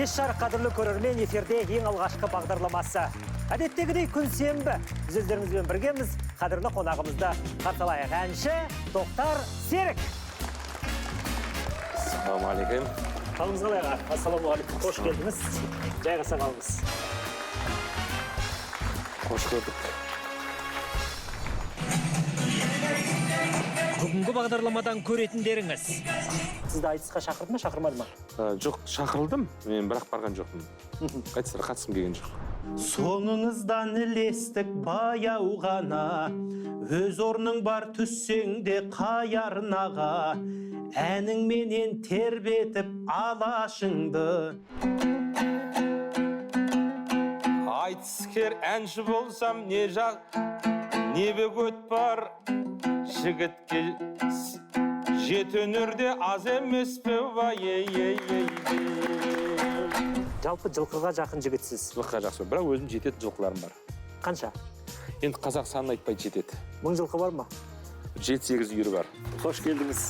Кеш жарық, қадірлі көрермен, эфирде ең алғашқы бағдарламасы. Әдеттегідей күн сенбі. Біз өздеріңізбен біргеміз. Қадірлі қонағымызды қарсы алайық. Әнші Тоқтар Серік. Ассалаумағалейкум. Қалыңыз қалай, аға? Ассалаумағалейкум. Қош келдіңіз. Жайғаса қалыңыз. Қош көрдік. Бүгінгі бағдарламадан көретіндеріңіз. Сізді айтысқа шақырды ма, шақырмады ма? Жоқ, шақырылдым. Мен бірақ барған жоқпын. Айтысқа қатысқым келген жоқ. Соңыңыздан ілестік баяу ғана, өз орның бар түссең де қай арнаға, әніңменен тербетіп алашыңды. Айтыскер әнші болсам, не жақ, не бөгет бар, жігітке жеті өнерде аз емес пе, вай, ей, ей, ей, ей. Жалпы жылқыға жақын жігітсіз. Жылқыға жақсы, бірақ өзім жететін жылқыларым бар. Қанша? Енді қазақ санын айтпай жетеді. 1000 жылқы бар ма? 7-8 үйірі бар. Қош келдіңіз.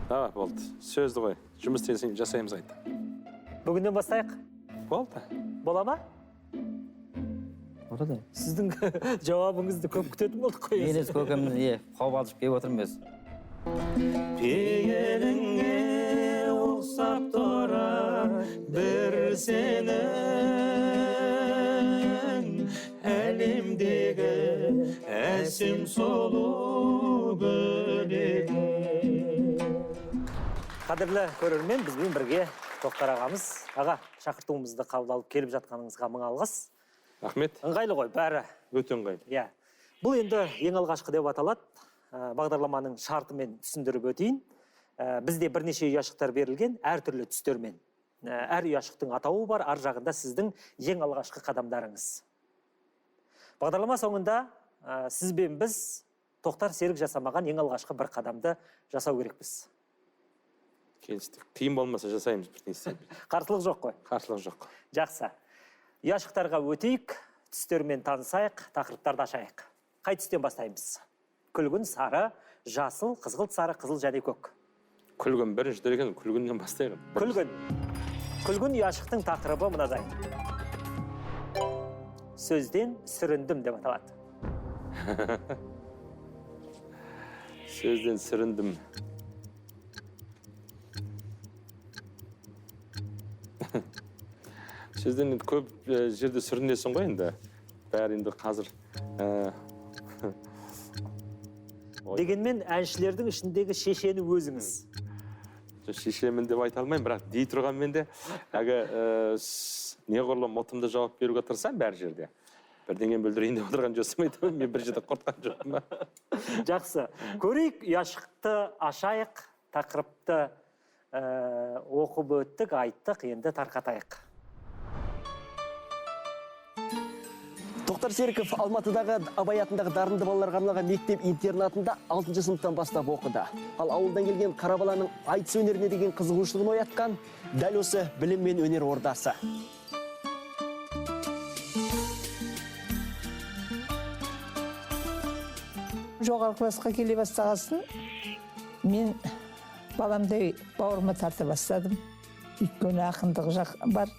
Давай, болды. Сөзді қой. Жұмыс істесең жасаймыз қайта. Бүгіннен бастайық. Болды. Бола ма? Болады. Сіздің жауабыңызды көп күтетін болдық қой. Мен өз көкемді қобалжып келіп отырмын өзі. Пейіліңе ұқсап тұрар бір сенің, әлемдегі әсем сұлу гүлегің. Қадірлі көрермен, бізбен бірге Тоқтар ағамыз. Аға, шақыртуымызды қабыл алып келіп жатқаныңызға мың алғыс. Рахмет. Ыңғайлы ғой, бәрі. Өте ыңғайлы. Иә. Бұл енді ең алғашқы деп аталады. Бағдарламаның шартымен түсіндіріп өтейін. Бізде бірнеше ұяшықтар берілген, әртүрлі түстермен. Әр ұяшықтың атауы бар, ар жағында сіздің ең алғашқы қадамдарыңыз. Бағдарлама соңында сіз бен біз Тоқтар Серік жасамаған ең алғашқы бір қадамды жасау керекпіз. Келістік. Қиын болмаса жасаймыз, бірдеңе істейміз. Қарсылық жоқ қой? Қарсылық жоқ. Жақсы. Ұяшықтарға өтейік, түстермен танысайық, тақырыптарды ашайық. Қай түстен бастаймыз? Күлгін, сары, жасыл, қызғылт сары, қызыл және көк. Күлгін бірінші тұр екен, күлгіннен бастайық. Күлгін. Күлгін ұяшықтың тақырыбы мынадай. Сөзден сүріндім деп аталады. Сөзден сүріндім. Сөзден енді көп жерде сүрінесің ғой енді. Бәрі енді қазір, Дегенмен әншілердің ішіндегі шешені өзіңіз. Шешемін деп айта алмаймын, бірақ дей тұрғанмен де әлгі, неғұрлым ұтымды жауап беруге тырысамын бәр жерде. Бірдеңені бүлдірейін деп отырған жоқсың ба, айтамын, мен бір жерде құртқан жоқпын ба? Жақсы. Көрейік, ұяшықты ашайық, тақырыпты, оқып өттік, айттық, енді тарқатайық. Тоқтар Серіков Алматыдағы Абай атындағы дарынды балаларға арналған мектеп-интернатында 6 сыныптан бастап оқыды. Ал ауылдан келген қара баланың айтыс өнеріне деген қызығушылығын оятқан дәл осы білім мен өнер ордасы. Жоғарғы классқа келе бастағасын мен баламдай бауырыма тарта бастадым. Өйткені ақындығы бар,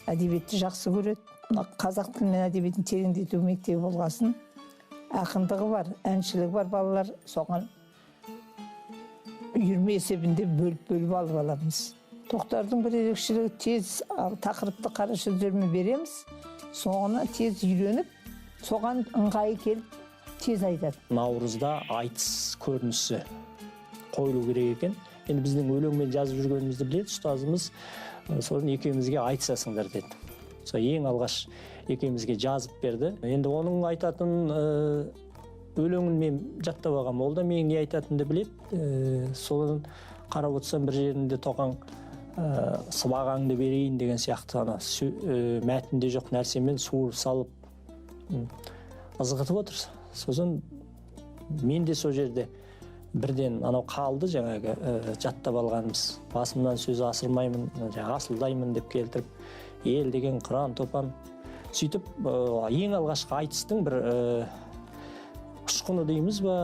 әдебиетті жақсы көреді. Мына қазақ тілі мен әдебиетін тереңдету мектебі болғасын ақындығы бар, әншілігі бар балалар соған үйірме есебінде бөліп-бөліп алып аламыз. Тоқтардың бір ерекшелігі тез тақырыпты қара сөздермен береміз, соны тез үйреніп, соған ыңғайы келіп тез айтады. Наурызда айтыс көрінісі қойылу керек екен. Енді біздің өлеңмен жазып жүргенімізді біледі ұстазымыз. Соны екеумізге айтысасыңдар деді. Сол ең алғаш екеумізге жазып берді. Енді оның айтатын өлеңін мен жаттап алғанмын. Ол да менің не айтатынымды біледі. Соны қарап отырсам бір жерінде Тоқаң, сыбағаңды берейін деген сияқты ана мәтінде жоқ нәрсемен суырып салып, ызғытып отыр. Сосын мен де сол жерде бірден анау қалды жаңағы, жаттап алғанымыз. Басымнан сөз асырмаймын, жаңағы асылдаймын деп келтіріп, ел деген қыран топан. Сөйтіп, ең алғашқы айтыстың бір, ұшқыны дейміз ба,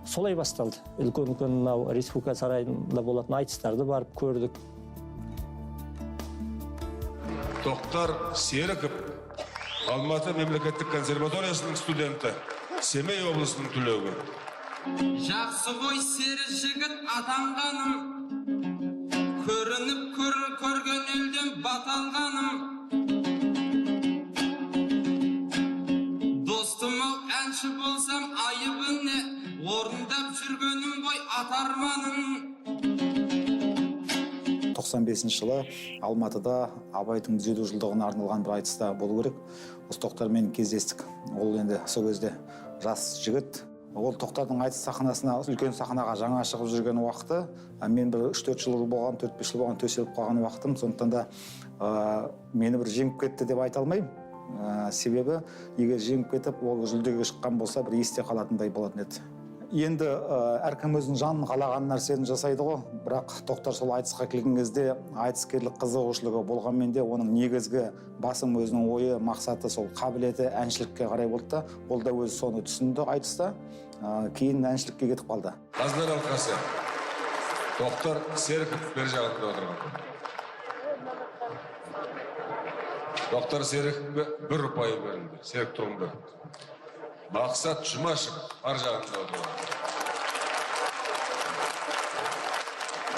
Солай басталды. Үлкен-үлкен мынау Республика сарайында болатын айтыстарды барып көрдік. Тоқтар Серіков, Алматы мемлекеттік консерваториясының студенті, Семей облысының түлегі. Жақсы ғой сері жігіт атанғаным, көрініп көрген елден баталғаным. Достым ау әнші болсам айыбы не, орындап жүргенім ғой ат арманын. 95 жылы Алматыда Абайдың 150 жылдығына арналған бір айтыста болу керек. Осы Тоқтармен кездестік. Ол енді сол кезде жас жігіт. Ол Тоқтардың айтыс сахнасына, үлкен сахнаға жаңа шығып жүрген уақыты, мен бір 3-4 жыл болған, 4-5 жыл болған төселіп қалған уақытым. Сондықтан да мені бір жеңіп кетті деп айта алмаймын. Себебі егер жеңіп кетіп, ол жүлдеге шыққан болса, бір есте қалатындай болатын еді. Енді әркім өзінің жанын қалаған нәрсені жасайды ғой. Бірақ Тоқтар сол айтысқа келген кезде айтыскерлік қызығушылығы болғанмен де оның негізгі басым өзінің ойы, мақсаты сол қабілеті әншілікке қарай болды да, ол да өзі соны түсінді айтыста, кейін әншілікке кетіп қалды. Қазылар алқасы Тоқтар Серіков бер жағында отырған. Тоқтар Серіковке 1 ұпай берілді. Серік Тұрғынбек. Мақсат Жұмашев ар жағында отырған.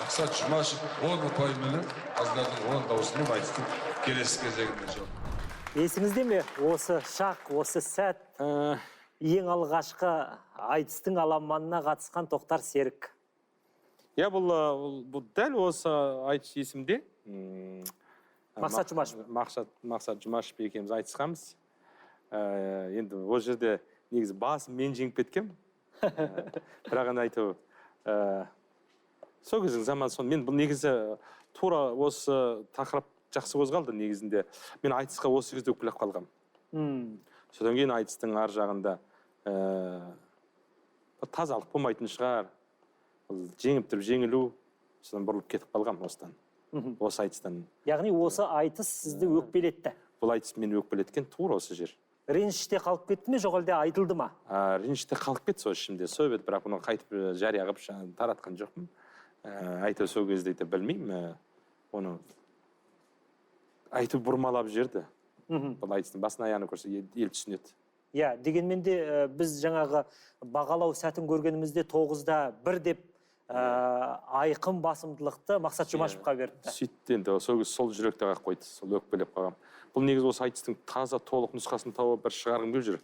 Мақсат Жұмашев 10 ұпайменен қазылардың 10 дауысымен айтыстың келесі кезегінде жоқ. Есіңізде ме осы шақ, осы сәт, ең алғашқы айтыстың аламанына қатысқан Тоқтар Серік? Иә, бұл дәл осы айтыс есімде. Мақсат Жұмашев. Мақсат Жұмашев екеуміз айтысқанбыз. Енді ол жерде негізі басым мен жеңіп кеткем. Бірақ енді айту, сол кездің заманы сон. Мен бұл негізі тура осы тақырып жақсы қозғалды негізінде. Мен айтысқа осы кезде өкпелеп қалғам. Содан кейін айтыстың ар жағында тазалық болмайтын шығар. Ол жеңіп тұрып жеңілу, содан бұрылып кетіп қалғам осыдан. Осы айтыстан. Яғни осы айтыс сізді өкпелетті. Бұл айтыс мені өкпелеткен тура осы жер. Реніште қалып кетті ме, жоқ әлде айтылды ма? Реніште қалып кетті сол ішімде. Сол еді, бірақ бұны қайтып жария қылып таратқан жоқпын. Айту сол кезде де білмеймін. Оны айтып бұрмалап жіберді. Бұл айтыстың басын аяғын көрсе ел түсінеді. Иә, дегенмен де біз жаңағы бағалау сәтін көргенімізде 9-1 деп айқын басымдылықты Мақсат Жұмашевқа беріпті. Сөйтті енді, сол жүректі қақ қойды, сол өкпелеп қалғам. Бұл негізі осы айтыстың таза толық нұсқасын тауып бір шығарғым келіп жүр.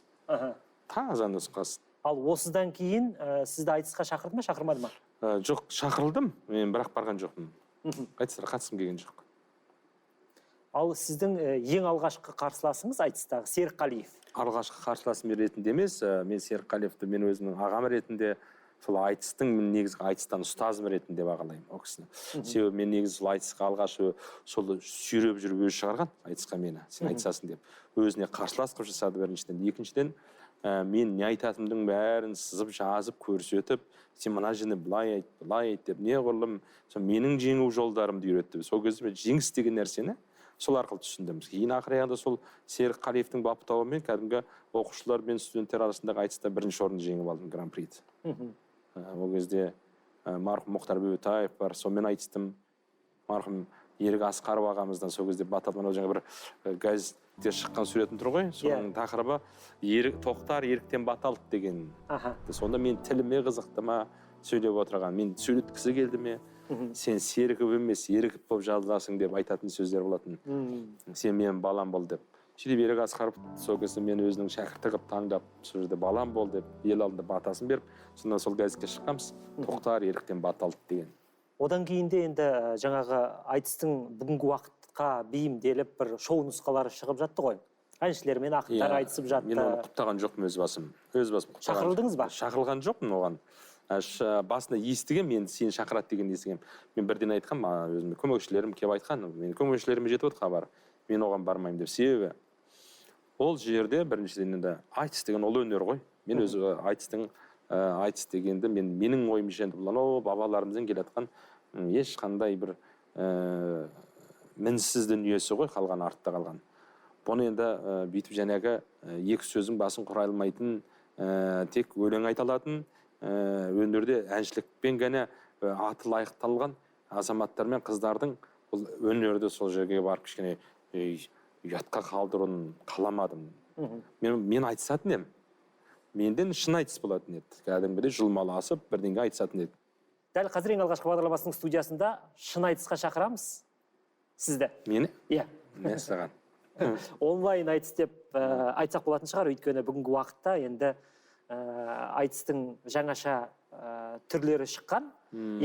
Таза нұсқасын. Ал осыдан кейін сізді айтысқа шақырды ма, шақырмады ма? Жоқ, шақырылдым, мен бірақ барған жоқпын. Айтысқа қатысқым келген жоқ. Ал сіздің ең алғашқы қарсыласыңыз айтыстағы Серік Қалиев. Алғашқы қарсыласым ретінде емес, мен Серік Қалиевті мен өзімнің ағам ретінде, сол айтыстың мен негізгі айтыстан ұстазым ретінде бағалаймын ол кісіні. Себебі мен негізі сол айтысқа алғаш сол сүйреп жүріп өзі шығарған айтысқа мені, сен айтысасың деп. Өзіне қарсылас қылып жасады біріншіден. Екіншіден, мен не айтатынымдың бәрін сызып, жазып, көрсетіп, сен мына жеріне былай айт, былай айт деп, неғұрлым, сол менің жеңу жолдарымды үйретті. Сол кезде мен жеңіс деген нәрсені сол арқылы түсіндім. Кейін ақыр аяғында сол Серік Қалиевтің баптауымен кәдімгі оқушылар мен студенттер арасындағы айтыста бірінші орынды жеңіп алдым, гран-приді. Ол кезде марқұм Мұхтар Бөбетаев бар, сонымен айтыстым. Марқұм Ерік Асқаров ағамыздан сол кезде баталман, ол жаңа бір газетте шыққан суретін тұр ғой, соның тақырыбы Тоқтар Еріктен баталды деген. Сонда мен тіліме қызықты ма сөйлеп отырған, мен сөйлеткісі келді ме, сен Серіков емес, Еріков болып жазыласың деп айтатын сөздер болатын. Сен менің балам бол деп. Сөйтіп Ерік Асқаров сол кезде мен өзінің шәкірті қылып таңдап, сол жерде балам бол деп ел алдында батасын беріп, сондан сол газетке шыққанбыз, Тоқтар Еріктен баталды деген. Одан кейін де енді жаңағы айтыстың бүгінгі уақытқа бейімделіп бір шоу нұсқалары шығып жатты ғой. Әншілер мен ақындар айтысып жатты. Мен оны құптаған жоқпын өз басым. Өз басым құптаған. Шақырылдыңыз ба? Шақырылған жоқпын оған. Басында естігем, мен сені шақырады деген естігем. Мен бірден айтқам, өзімнің көмекшілерім келіп айтқан, менің көмекшілеріме жетіп отыр хабар. Мен оған бармаймын деп. Себебі ол жерде біріншіден енді айтыс деген ол өнер ғой. Мен өзі айтыстың айтыс дегенді менің ойымша енді бұл анау бабаларымыздан келе жатқан ешқандай бір мінсіз дүниесі ғой, қалған артта қалған. Бұны енді бүйтіп жаңағы екі сөздің басын құра алмайтын, тек өлең айта алатын, Өнерде әншілікпен ғана аты лайықталған азаматтар мен қыздардың бұл өнерді сол жерге барып кішкене ұятқа қалдыруын қаламадым. Мен айтысатын едім. Менден шын айтыс болатын еді. Кәдімгідей жұлмаласып бірдеңе айтысатын еді. Дәл қазір ең алғашқы бағдарламасының студиясында шын айтысқа шақырамыз сізді. Мені? Иә. Мен саған. Онлайн айтыс деп айтсақ болатын шығар, өйткені бүгінгі уақытта енді айтыстың жаңаша түрлері шыққан.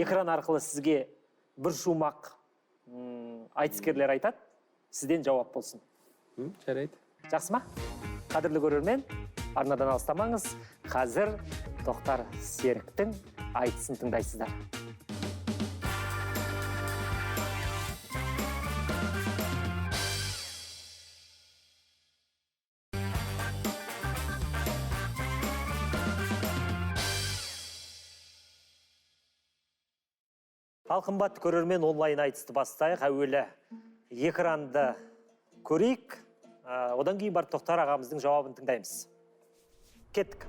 Экран арқылы сізге бір шумақ айтыскерлер айтады, сізден жауап болсын. Жарайды. Жақсы ма? Қадірлі көрермен, арнадан алыстамаңыз. Қазір Тоқтар Серіктің айтысын тыңдайсыздар. Ал қымбатты көрермен, онлайн айтысты бастайық. Әуелі экранды көрейік, одан кейін барып Тоқтар ағамыздың жауабын тыңдаймыз. Кеттік.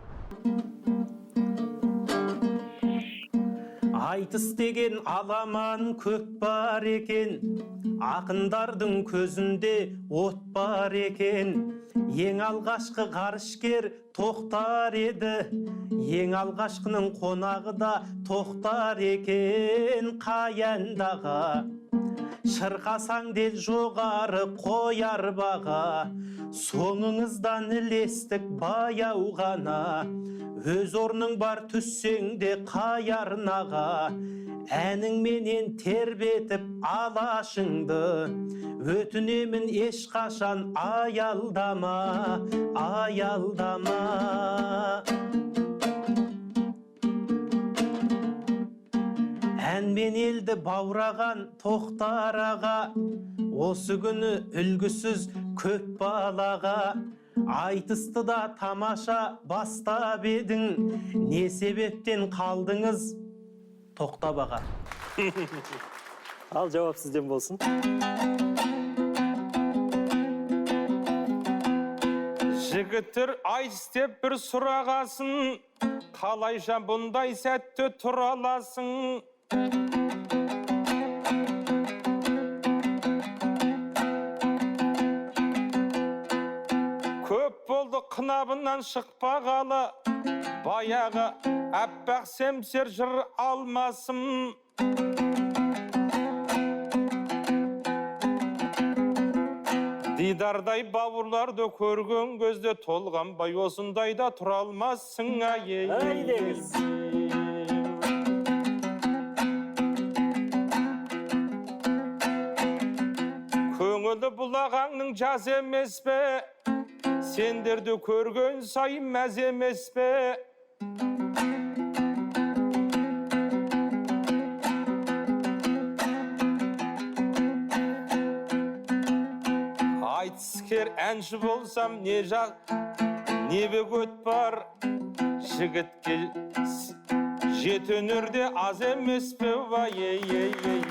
Айтыс деген аламан көк бар екен, ақындардың көзінде от бар екен. Ең алғашқы ғарышкер Тоқтар еді, ең алғашқының қонағы да Тоқтар екен. Қаяндаға шырқасаң дел жоғары қояр баға, соңыңыздан ілестік баяу ғана. Өз орның бар түссең де қай арнаға, әніңменен тербетіп алашыңды. Өтінемін ешқашан аялдама, аялдама. Әнмен елді баураған Тоқтар аға, осы күні үлгісіз көп балаға. Айтысты да тамаша бастап едің, не себептен қалдыңыз Тоқтап аға? Ал жауап сізден болсын. Жігіттер айтыс деп бір сұрағасын, қалайша бұндай сәтте тұра аласың? Көп болды қынабынан шықпағалы, баяғы әппақ семсер жыр алмасым. Дидардай бауырларды көрген көзде толғанбай осындайда тұра алмассың. Ай деңіз. Көңілі бұлағаңның жаз емес пе? Сендерді көрген сайын мәз емес пе? Айтыскер әнші болсам не не бөгет бар, жігітке жеті өнерде аз емес пе? Вай ей ей ей.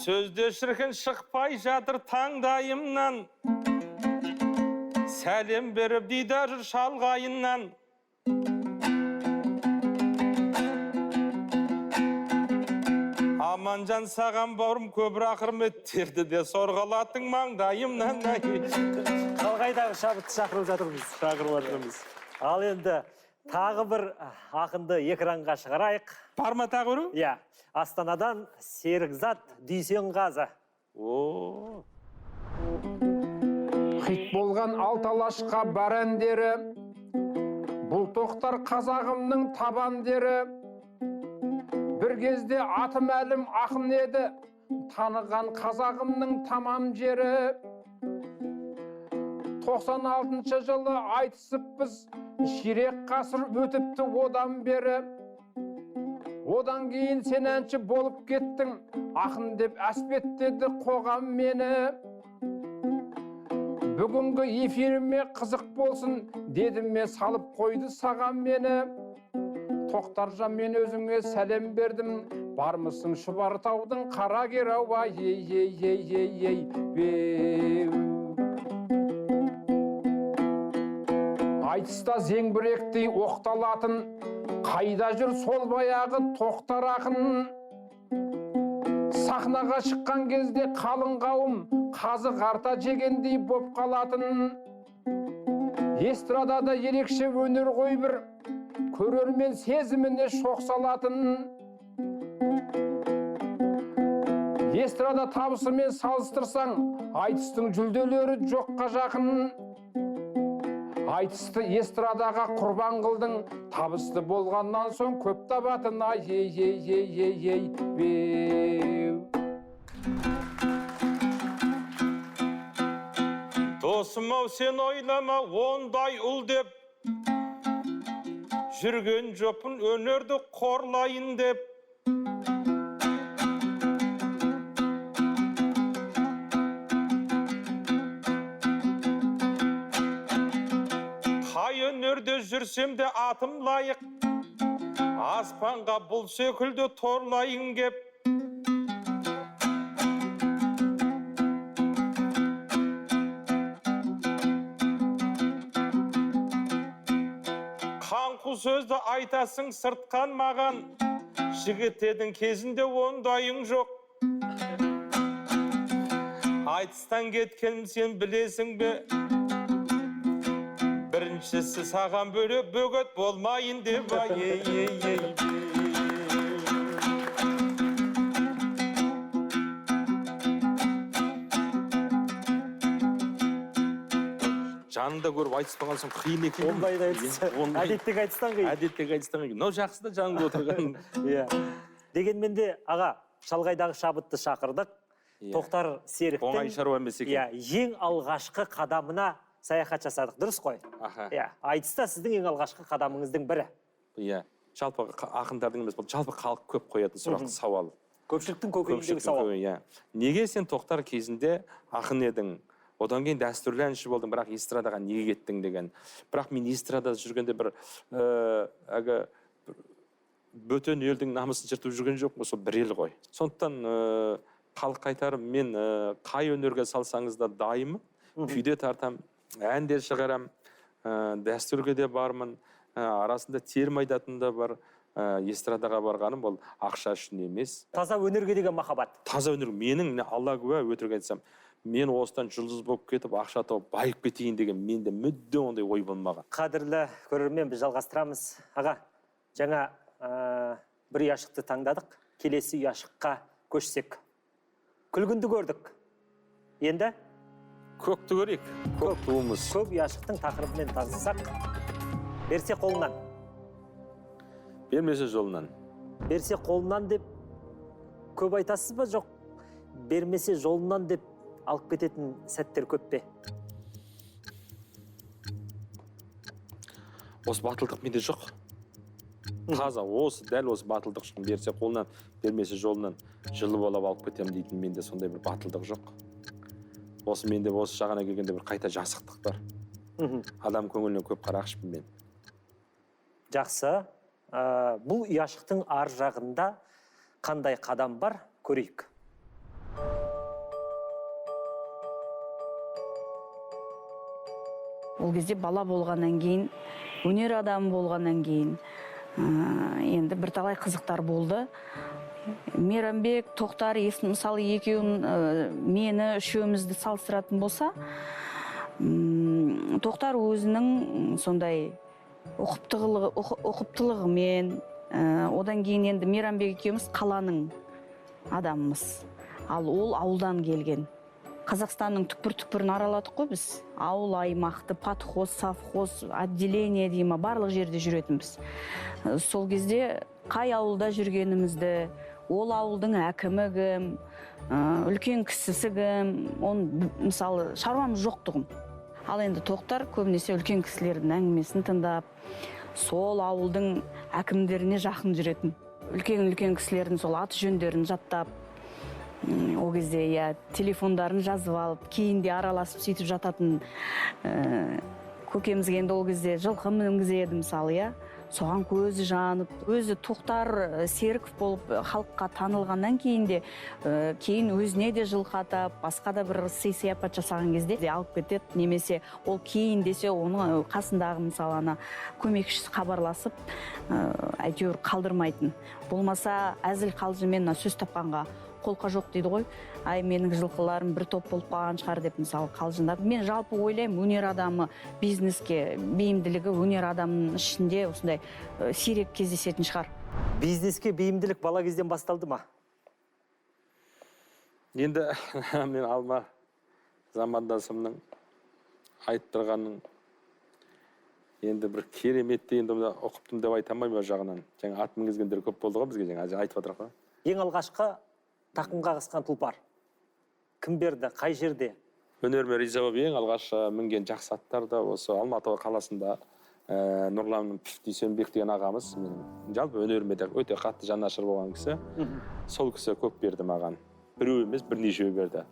Сөзде шіркін шықпай жатыр таңдайымнан, сәлем беріп дидар жүр шалғайынан. Аманжан саған бауырым көп рахмет терді де сорғалаттың маңдайымнан. Шалғайдағы шабытты шақырып жатырмыз. Шақырып жатырмыз. Ал енді тағы бір ақынды экранға шығарайық. Бар ма тағы біреу? Иә. Астанадан Серікзат Дүйсенғазы. О. Хит болған алты алашқа бар әндері, бұл Тоқтар қазағымның табандері. Бір кезде аты мәлім ақын еді, таныған қазағымның тамам жері. 96 жылы айтысып біз, ширек ғасыр өтіпті одан бері. Одан кейін сен әнші болып кеттің, ақын деп әспеттеді қоғам мені. Бүгінгі эфиріме қызық болсын, дедім ме салып қойды саған мені. Тоқтаржан, мен өзіңе сәлем бердім, бармысың Шұбартаудың қарагер ау, ей ей ей ей ей беу. Айтыста зеңбіректей оқталатын, қайда жүр сол баяғы Тоқтар ақын? Сахнаға шыққан кезде қалың қауым қазы қарта жегендей боп қалатын. Эстрадада ерекше өнер ғой бір, көрермен сезіміне шоқ салатын. Эстрада табысымен салыстырсаң, айтыстың жүлделері жоққа жақын. Айтысты эстрадаға құрбан қылдың, табысты болғаннан соң көп табатын. Ай, ей, ей, ей, ей, ей, беу. Досым ау, сен ойлама ондай ұл деп, жүрген жоқпын өнерді қорлайын деп. Қай өнерде жүрсем де атым лайық, аспанға бұл секілді торлайын кеп. Қаңқу сөзді айтасың сыртқан маған, жігіт едің кезінде ондайың жоқ. Айтыстан кеткенім сен білесің бе? Біріншісі саған бөлек бөгет болмайын деп. Ай, ей, ей, ей. Жанында көріп айтыспаған соң қиын екен. Ондайды айтыс. Әдеттегі айтыстан қиын. Әдеттегі айтыстан қиын. Мынау жақсы да жанында отырған. Иә. Дегенмен де, аға, шалғайдағы шабытты шақырдық. Тоқтар Серіктің оңай шаруа емес екен. Иә, ең алғашқы қадамына саяхат жасадық, дұрыс қой? Аха. Иә, айтыста сіздің ең алғашқы қадамыңыздың бірі. Иә, жалпы ақындардың емес, бұл жалпы халық көп қоятын сұрақты сауал. Көпшіліктің көкейіндегі сауал. Иә. Неге сен Тоқтар кезінде ақын едің? Одан кейін дәстүрлі әнші болдың, бірақ эстрадаға неге кеттің деген. Бірақ мен эстрадада жүргенде бір әлгі бөтен елдің намысын жыртып жүрген жоқпын, сол бір ел ғой. Сондықтан халық айтарым, мен қай өнерге салсаңыз да дайынмын, күйде тартам, ән де шығарам, дәстүрге де бармын, арасында терме айтатын да бар. Эстрадаға барғаным ол ақша үшін емес. Таза өнерге деген махаббат. Таза өнер. Менің, Алла куә, өтірік айтсам, мен осыдан жұлдыз болып кетіп, ақша тауып, байып кетейін деген менде мүдде ондай ой болмаған. Қадірлі көрермен, біз жалғастырамыз. Аға, жаңа бір ұяшықты таңдадық, келесі ұяшыққа көшсек. Күлгінді көрдік. Енді? Көкті көрейік. Көк туымыз. Көк ұяшықтың тақырыбымен таныссақ. Берсе қолынан. Бермесе жолынан. Берсе қолынан деп көп айтасыз ба, жоқ? Бермесе жолынан деп алып кететін сәттер көп пе? Осы батылдық менде жоқ. Таза осы, дәл осы батылдық үшін берсе қолынан, бермесе жолынан жылы болып алып кетемін дейтін менде сондай бір батылдық жоқ. Осы менде осы жағына келгенде бір қайта жасықтық бар. Адам көңіліне көп қарақшпын мен. Жақсы. Бұл ұяшықтың ар жағында қандай қадам бар, көрейік. Ол кезде бала болғаннан кейін, өнер адамы болғаннан кейін, енді бірталай қызықтар болды. Мейрамбек, Тоқтар, мысалы екеуін, мені үшеумізді салыстыратын болса, Тоқтар өзінің сондай ұқыптылығымен, одан кейін енді Мейрамбек екеуміз қаланың адамымыз. Ал ол ауылдан келген. Қазақстанның түкпір-түкпірін араладық қой біз. Ауыл, аймақты, подхоз, совхоз, отделение дей ма, барлық жерде жүретінбіз. Сол кезде қай ауылда жүргенімізді, ол ауылдың әкімі кім, үлкен кісісі кім, оны мысалы шаруамыз жоқ тұғын. Ал енді Тоқтар көбінесе үлкен кісілердің әңгімесін тыңдап, сол ауылдың әкімдеріне жақын жүретін. Үлкен-үлкен кісілердің сол аты жөндерін жаттап, ол кезде иә телефондарын жазып алып, кейін де араласып сөйтіп жататын. Көкемізге енді ол кезде жылқы мінгізеді мысалы, иә. Соған көзі жанып, өзі Тоқтар Серіков болып халыққа танылғаннан кейін де, кейін өзіне де жылқы атап, басқа да бір сый-сияпат жасаған кезде де алып кетеді, немесе ол кейін десе, оның қасындағы, мысалы, ана көмекшісі хабарласып, әйтеуір қалдырмайтын. Болмаса әзіл қалжыңмен сөз тапқанға қолқа жоқ дейді ғой. Ай, менің жылқыларым бір топ болып қалған шығар деп, мысалы, қалжыңдап. Мен жалпы ойлаймын, өнер адамы бизнеске бейімділігі өнер адамының ішінде осындай сирек кездесетін шығар. Бизнеске бейімділік бала кезден басталды ма? Енді мен Алма замандасымның айтып тұрғанын енді бір кереметті енді мына ұқыптым деп айта алмаймын ол жағынан. Жаңа ат мінгізгендер көп болды ғой бізге, жаңа айтып жатырық қой. Ең алғашқы тақымға қысқан тұлпар кім берді, қай жерде? Өнеріме риза болып ең алғаш мінген жақсы аттар да осы Алматы қаласында Нұрлан Дүйсенбек деген ағамыз, менің жалпы өнеріме де өте қатты жанашыр болған кісі. Сол кісі көп берді маған. Біреу емес, бірнешеу берді.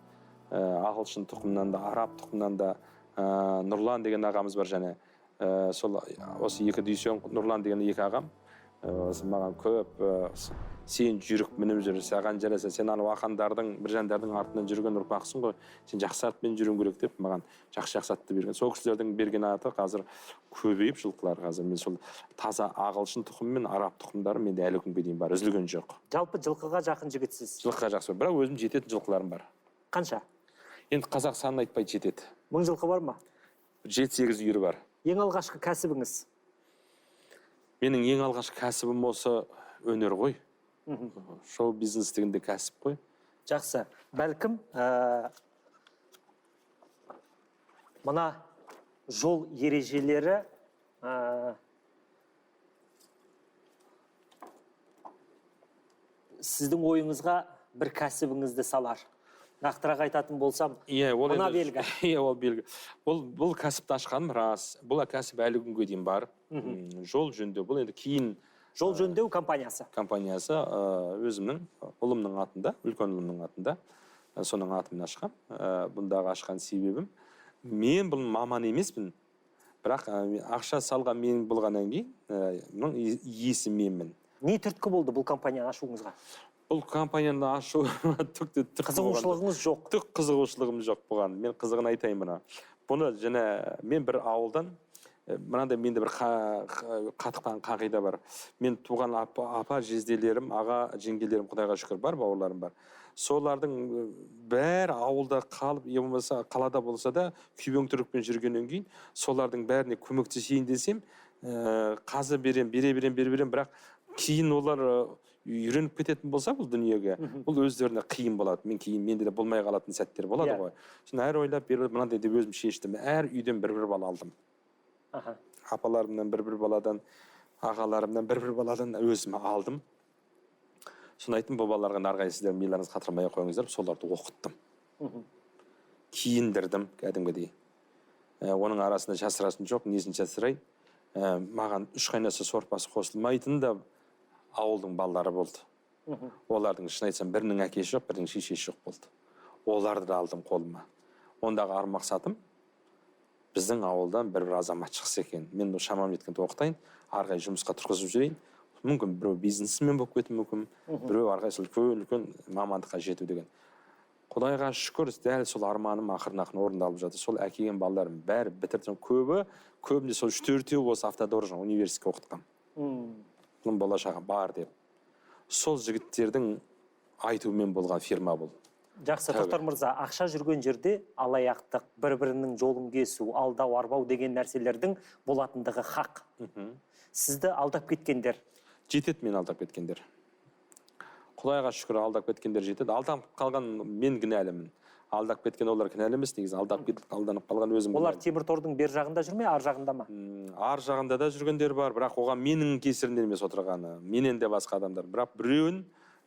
Ағылшын тұқымынан да, араб тұқымынан да, Нұрлан деген ағамыз бар және сол осы екі Дүйсен, Нұрлан деген екі ағам осы маған көп сен жүйрік мініп жүр, саған жараса, сен анау ақандардың, біржандардың артынан жүрген ұрпақсың ғой, сен жақсы атпен жүруің керек деп маған жақсы атты берген. Сол кісілердің берген аты қазір көбейіп жылқылар қазір. Мен сол таза ағылшын тұқымы мен араб тұқымдары менде әлі күнге дейін бар, үзілген жоқ. Жалпы жылқыға жақын жігітсіз? Жылқыға жақсы, бірақ өзім жететін жылқыларым бар. Қанша? Енді қазақ санын айтпай жетеді. 1000 жылқы бар ма? 7-8 үйір бар. Ең алғашқы кәсібіңіз? Менің ең алғашқы кәсібім осы өнер ғой. Шоу бизнес дегенде кәсіп қой. Жақсы. Бәлкім мына жол ережелері сіздің ойыңызға бір кәсібіңізді салар. Нақтырақ айтатын болсам, мына белгі. Иә, ол белгі. Бұл кәсіпті ашқаным рас. Бұл кәсіп әлі күнге дейін бар. Жол жөндеу. Бұл енді кейін Жол жөндеу компаниясы. Компаниясы өзімнің ұлымның атында, үлкен ұлымның атында, соның атымен ашқам. Бұндағы ашқан себебім, мен бұл маман емеспін, бірақ ақша салған мен болғаннан кейін, мұның иесі менмін. Не түрткі болды бұл компанияны ашуыңызға? Бұл компанияны ашу қызығушылығыңыз жоқ. Түк қызығушылығым жоқ бұған. Мен қызығын айтайын бұны. Бұны және мен бір ауылдан мынандай менде бір қатқан қағида бар. Мен туған апа жезделерім, аға жеңгелерім, Құдайға шүкір бар, бауырларым бар. Солардың бәрі ауылда қалып, я болмаса қалада болса да күйбең тірлікпен жүргеннен кейін солардың бәріне көмектесейін десем, қазы берем, бере берем, бере берем, бірақ кейін олар үйреніп кететін болса бұл дүниеге, бұл өздеріне қиын болады. Мен кейін менде де болмай қалатын сәттер болады ғой. Соны әр ойлап, бері мынандай деп өзім шештім. Әр үйден бір-бір бала алдым. Апаларымнан бір-бір баладан, ағаларымнан бір-бір баладан өзім алдым. Соны айттым, бұл балаларға нарғай сіздер миларыңызды қатырмай қойыңыздар, соларды оқыттым. Киіндірдім кәдімгідей. Оның арасында жасырасын жоқ, несін жасырайын. Маған үш қайнаса сорпасы қосылмайтын да ауылдың балалары болды. Олардың шын айтсам, бірінің әкесі жоқ, бірінің шешесі жоқ болды. Оларды да алдым қолыма. Ондағы ар мақсатым біздің ауылдан бір-бір азамат шықса екен. Мен шамам жеткенде оқытайын, ары қарай жұмысқа тұрғызып жіберейін. Мүмкін біреу бизнесмен болып кетуі мүмкін, біреу ары қарай сол үлкен мамандыққа жету деген. Құдайға шүкір, дәл сол арманым ақырын-ақырын орындалып жатыр. Сол әкелген балаларым бәрі бітірді. Көбінде сол 3-4-еуі осы автодор университетке оқытқан. Бұның болашағы бар деп. Сол жігіттердің айтуымен болған фирма бұл. Жақсы, Тоқтар мырза, ақша жүрген жерде алаяқтық, бір-бірінің жолын кесу, алдау, арбау деген нәрселердің болатындығы хақ. Сізді алдап кеткендер? Жетеді мен алдап кеткендер. Құдайға шүкір, алдап кеткендер жетеді. Алдап қалған мен кінәлімін. Алдап кеткен олар кінәлі емес, негізі алдап кетіп, алданып қалған өзім. Олар темір тордың бер жағында жүр ме, ар жағында ма? Ар жағында да жүргендер бар, бірақ оған менің кесірімнен емес отырғаны. Менен де басқа адамдар. Бірақ біреуін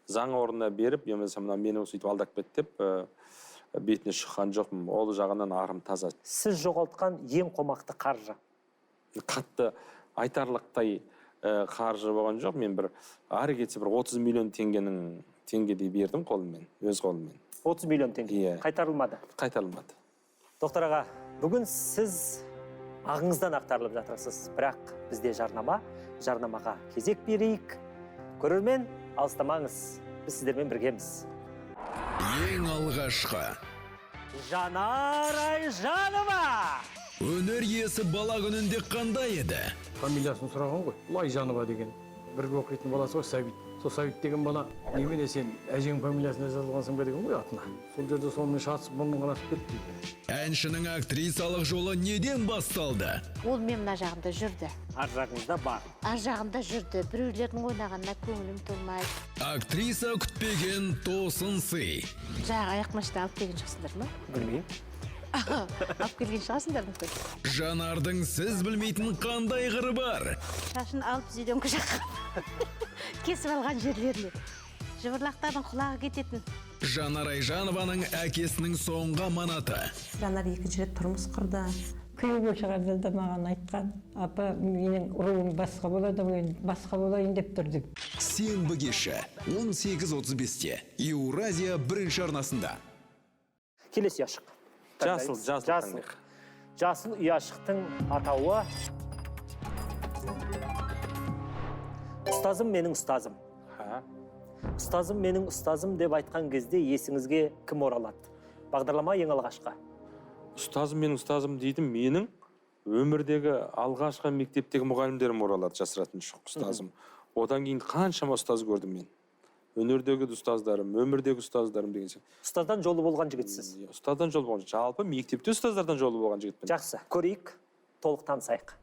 заң орнына беріп, болмаса мына мені сөйтіп алдап кетті деп бетіне шыққан жоқпын. Ол жағынан арым таза. Сіз жоғалтқан ең қомақты қаржы? Қатты айтарлықтай қаржы болған жоқ. Мен бір ары кетсе бір 30 миллион теңгедей бердім қолыммен, өз қолыммен. 30 миллион теңге? Иә. Қайтарылмады? Қайтарылмады. Тоқтар аға, бүгін сіз ағыңыздан ақтарылып жатырсыз, бірақ бізде жарнама. Жарнамаға кезек берейік. Көрермен, алыстамаңыз, біз сіздермен біргеміз. Ең алғашқы Жанар Айжанова! Өнер иесі бала күнінде қандай еді? Фамилиясын сұраған ғой, бұл Айжанова деген. Бірге оқитын баласы ғой, Сәбит. Сол Сәбит деген бала, немене сен әжең фамилиясына жазылғансың ба деген ғой атына. Сол жерде сонымен шатысып, мұрнын қанатып кетті дейді. Әншінің актрисалық жолы неден басталды? Ол мен мына жағымда жүрді. Ар жағыңызда бар. Ар жағымда жүрді. Біреулердің ойнағанына көңілім толмайды. Актриса күтпеген тосын сый. Жаңағы аяқ машина алып келген жоқсыңдар ма? Білмеймін. Алып келген шығарсыңдар мүмкін. Жанардың сіз білмейтін қандай қыры бар? Шашын алып зеленка жаққа кесіп алған жерлеріне. Жыбырлақтардың құлағы кететін. Жанар Айжанованың әкесінің соңғы аманаты. Жанар екінші рет тұрмыс құрды. Күйеуге шығарда да маған айтқан, апа, менің руым басқа болады ғой, енді басқа болайын деп тұр деп. Сенбі кеші 18:35-те Еуразия бірінші арнасында. Келесі ұяшық. Жасыл, жасыл Жасыл. Жасыл ұяшықтың атауы Ұстазым менің ұстазым. Ұстазым менің ұстазым деп айтқан кезде есіңізге кім оралады? Бағдарлама ең алғашқы. Ұстазым менің ұстазым дейтін менің өмірдегі алғашқы мектептегі мұғалімдерім оралады, жасыратын жоқ ұстазым. Одан кейін қаншама ұстаз көрдім мен. Өнердегі ұстаздарым, өмірдегі ұстаздарым деген сияқты. Ұстаздан жолы болған жігітсіз. Ұстаздан жолы болған, жалпы мектепте ұстаздардан жолы болған жігітпін. Жақсы, көрейік, толық танысайық.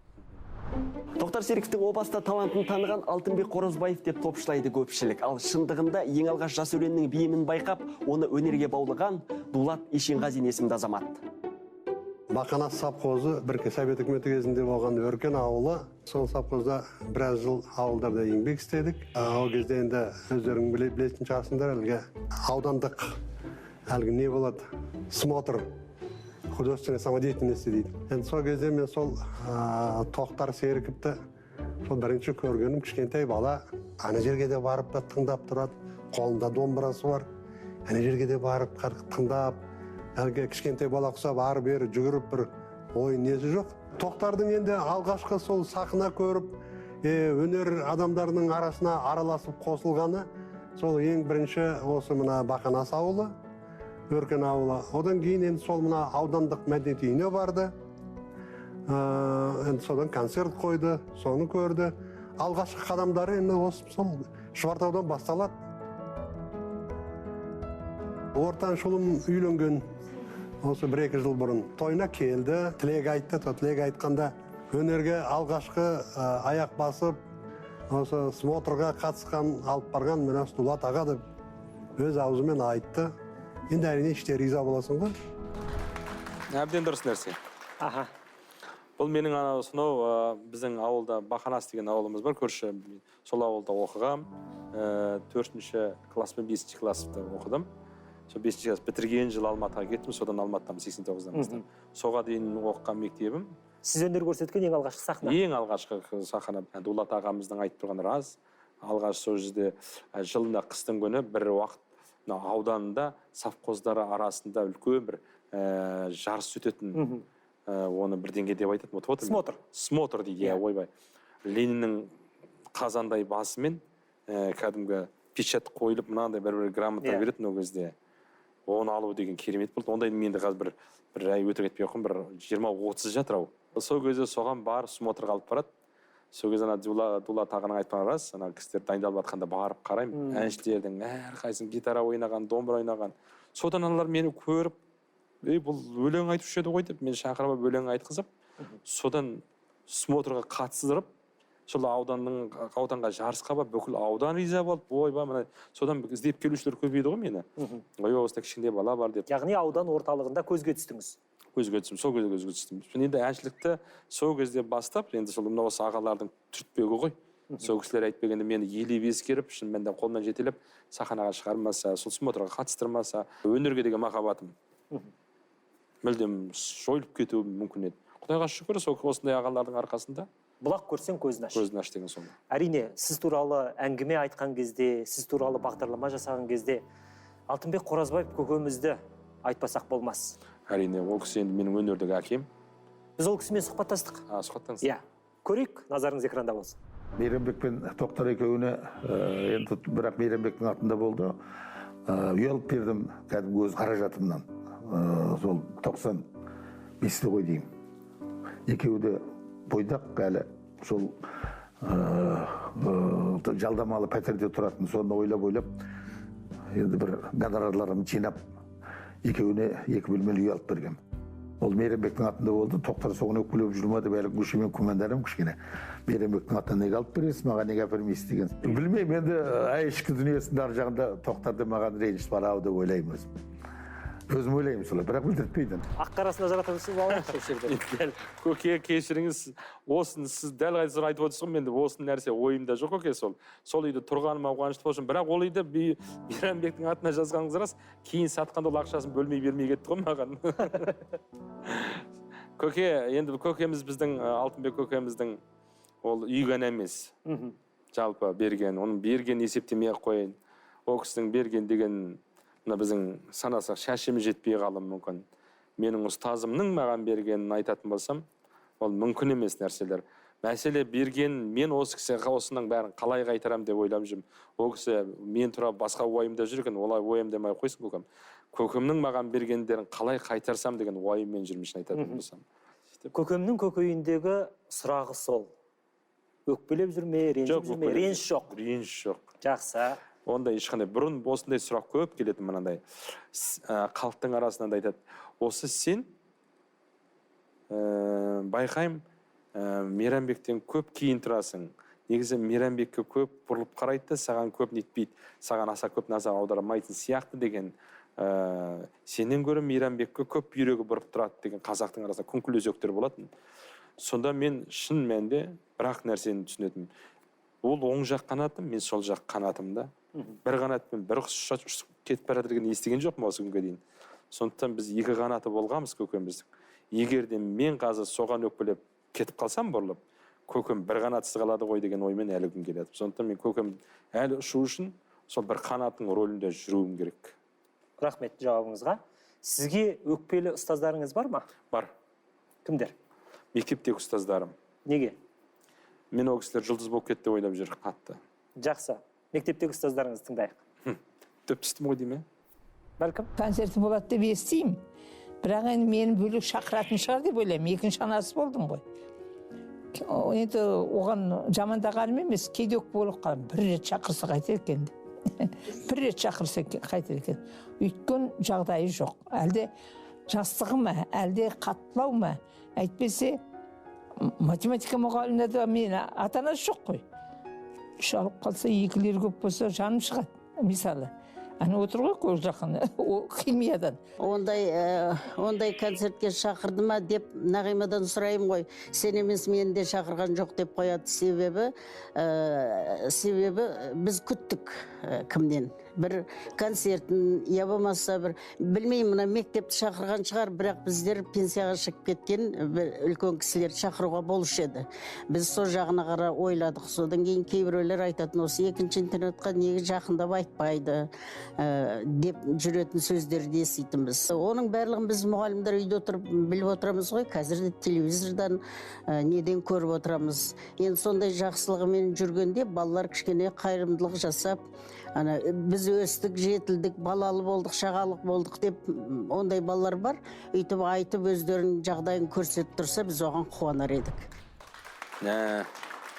Тоқтар Серіковтің о баста талантын таныған Алтынбек Қоразбаев деп топшылайды көпшілік. Ал шындығында ең алғаш жас өреннің бейімін байқап, оны өнерге баулыған Дулат Ешенғазин есімді азамат. Бақанас совхозы бір Совет үкіметі кезінде болған Өркен ауылы. Сол совхозда біраз жыл ауылдарда еңбек істедік. Ол кезде енді өздерің білетін шығарсыңдар, әлгі аудандық әлгі не болады, смотр художественной самодеятельности дейді. Енді сол кезде мен сол Тоқтар Серіковті сол бірінші көргенім, кішкентай бала ана жерге де барып та тыңдап тұрады, қолында домбырасы бар, ана жерге де барып тыңдап, әлгі кішкентай бала құсап ары бері жүгіріп бір ойын несі жоқ. Тоқтардың енді алғашқы сол сахна көріп, өнер адамдарының арасына араласып қосылғаны сол ең бірінші осы мына Бақанас ауылы, Өркен ауылы. Одан кейін енді сол мына аудандық мәдениет үйіне барды. Енді содан концерт қойды, соны көрді. Алғашқы қадамдары енді осы сол Шұбартаудан басталады. Ортаншы ұлым үйленген осы 1-2 жыл бұрын. Тойына келді, тілек айтты. Тілек айтқанда өнерге алғашқы аяқ басып, осы смотрға қатысқан, алып барған мына Дулат аға деп өз аузымен айтты. Енді әрине іште риза боласың ғой. Әбден дұрыс нәрсе. Аха. Бұл менің анау сонау біздің ауылда Бақанас деген ауылымыз бар, көрші. Сол ауылда оқығам. 4-ші класс пен 5-ші класста оқыдым. Сол 5-ші класс бітірген жылы Алматыға кеттім, содан Алматыдан 89-дан бастап. Соға дейін оқыған мектебім. Сіз өнер көрсеткен ең алғашқы сахна? Ең алғашқы сахна. Дулат ағамыздың айтып тұрғаны рас. Алғаш сол жерде жылына қыстың күні бір уақыт ауданында совхоздары арасында үлкен бір жарыс өтетін, оны бірдеңе деп айтатын. Смотр. Смотр дейді, ойбай. Лениннің қазандай басымен кәдімгі печать қойылып, мынандай бір-бір грамота беретін ол кезде. Оны алу деген керемет болды. Ондай мен де қазір бір ай өтірік айтпай ақ қояйын, бір 20-30 жатыр ау. Сол кезде соған барып смотрға алып барады. Сол кезде ана Дулат ағаның айтқаны рас, ана кісілер дайындалып жатқанда барып қараймын. Әншілердің әрқайсысын гитара ойнаған, домбыра ойнаған. Содан аналар мені көріп, ей, бұл өлең айтушы еді ғой деп, мені шақырып алып өлең айтқызып, содан смотрға қатыстырып, сол ауданға жарысқа барып, бүкіл аудан риза болып, ойбай, мына содан іздеп келушілер көбейді ғой мені. Ойбай, осында кішкентай бала бар деп. Яғни аудан орталығында көзге түстіңіз. Көзге түстім, сол кезде көзге түстім. Енді әншілікті сол кезде бастап, енді сол мына осы ағалардың түртпегі ғой. Сол кісілер айтпегенде мені елеп ескеріп, шын мәнінде қолымнан жетелеп, сахнаға шығармаса, сол смотрға қатыстырмаса, өнерге деген махаббатым мүлдем жойылып кетуі мүмкін еді. Құдайға шүкір, сол осындай ағалардың арқасында. Бұлақ көрсең көзін аш. Көзін аш деген сол. Әрине, сіз туралы әңгіме айтқан кезде, сіз туралы бағдарлама жасаған кезде Алтынбек Қоразбаев көкемізді айтпасақ болмас. Әрине, ол кісі енді менің өнердегі әкем. Біз ол кісімен сұхбаттастық. Сұхбаттастық. Иә. Көрейік, назарыңыз экранда болсын. Мейрамбек пен Тоқтар екеуіне, енді бірақ Мейрамбектің атында болды, үй алып бердім кәдімгі өз қаражатымнан. Сол 95-те ғой деймін. Екеуі де бойдақ әлі, сол жалдамалы пәтерде тұратын. Соны ойлап-ойлап, енді бір гонорарларымды жинап, екеуіне 2 бөлмелі үй алып бергем. Ол Мейрамбектің атында болды. Тоқтар соған өкпелеп жүр ма деп әлі күнге мен күмәнданамын кішкене. Мейрамбектің атынан неге алып бересіз, маған неге әпермейсіз деген. Білмеймін енді, ішкі дүниесінің ар жағында Тоқтарда маған реніш бар ау деп ойлаймын өзім. Өзім ойлаймын солай, бірақ білдіртпейді. Ақ қарасын ажыратып алайықшы осы жерде. Дәл, көке, кешіріңіз, осыны сіз дәл қазір айтып отырсыз ғой, мен де осы нәрсе ойымда жоқ көке, сол. Сол үйде тұрғаныма қуанышты болшым, бірақ ол үйді Мейрамбектің атына жазғаныңыз рас, кейін сатқанда ол ақшасын бөлмей бермей кетті ғой маған. Көке, енді көкеміз біздің, Алтынбек көкеміздің ол үй ғана емес. Жалпы берген, оның берген есептемей ақ қояйын. Ол кісінің берген деген мына біздің санасақ шашымыз жетпей қалуы мүмкін. Менің ұстазымның маған бергенін айтатын болсам, ол мүмкін емес нәрселер. Мәселе берген, мен осы кісіге осының бәрін қалай қайтарам деп ойлап жүрмін. Ол кісі мен тура басқа уайымда жүр екен, олай уайымдамай қойсын көкем. Көкемнің маған бергендерін қалай қайтарсам деген уайыммен жүрмін, шын айтатын болсам. Көкемнің көкейіндегі сұрағы сол. Өкпелеп жүр ме, ренжіп жүр ме? Реніш жоқ. Реніш жоқ. Жақсы. Ондай ешқандай. Бұрын осындай сұрақ көп келетін мынандай. Халықтың арасынан да айтады. Осы сен, байқаймын, Мейрамбектен көп кейін тұрасың. Негізі Мейрамбекке көп бұрылып қарайды да, саған көп нетпейді, саған аса көп назар аудармайтын сияқты деген, сенен гөрі Мейрамбекке көп бүйрегі бұрып тұрады деген қазақтың арасында күңкіл өзектер болатын. Сонда мен шын мәнінде бір-ақ нәрсені түсінетінмін. Ол оң жақ қанатым, мен сол жақ қанатым да. Бір қанатпен бір құс ұшып кетіп бара жатыр дегенді естіген жоқпын осы күнге дейін. Сондықтан біз екі қанаты болғанбыз көкеміздің. Егер де мен қазір соған өкпелеп кетіп қалсам бұрылып, көкем бір қанатсыз қалады ғой деген оймен әлі күн келеді. Сондықтан мен көкем әлі ұшу үшін сол бір қанаттың рөлінде жүруім керек. Рахмет жауабыңызға. Сізге өкпелі ұстаздарыңыз бар ма? Бар. Кімдер? Мектептегі ұстаздарым. Неге? Мен ол кісілер жұлдыз болып кетті деп ойлап жүр қатты. Жақсы. Мектептегі ұстаздарыңызды тыңдайық. Дөп түстім ғой деймін, Бәлкім? Концерті болады деп естимін. Бірақ енді мені бөлек шақыратын шығар деп ойлаймын. Екінші анасы болдым ғой. Енді оған жамандағаным емес, кейде өкпе болып қаламын. Бір рет шақырса қайтер екен деп. Бір рет шақырса қайтер екен. Өйткен жағдайы жоқ. Әлде жастығы ма, әлде қаттылау ма? Әйтпесе математика мұғаліміне де мен ата-анасы жоқ қой. Үш алып қалса, екілер көп болса, жаным шығады. Мысалы, ана отыр ғой көз жақын, химиядан. Ондай концертке шақырды ма деп Нағимадан сұраймын ғой. Сен емес, мені де шақырған жоқ деп қояды. Себебі біз күттік кімнен. Бір концертін, я болмаса бір, білмеймін, мына мектепті шақырған шығар, бірақ біздер пенсияға шығып кеткен бір үлкен кісілерді шақыруға болушы еді. Біз сол жағына қарай ойладық. Содан кейін кейбіреулер айтатын, осы екінші интернатқа неге жақындап айтпайды деп жүретін сөздерді еститінбіз. Оның барлығын біз мұғалімдер үйде отырып біліп отырамыз ғой. Қазір де телевизордан неден көріп отырамыз. Енді сондай жақсылығымен жүргенде балалар кішкене қайырымдылық жасап, ана біз өстік, жетілдік, балалы болдық, шағалық болдық деп ондай балалар бар. Өйтіп айтып өздерінің жағдайын көрсетіп тұрса, біз оған қуанар едік.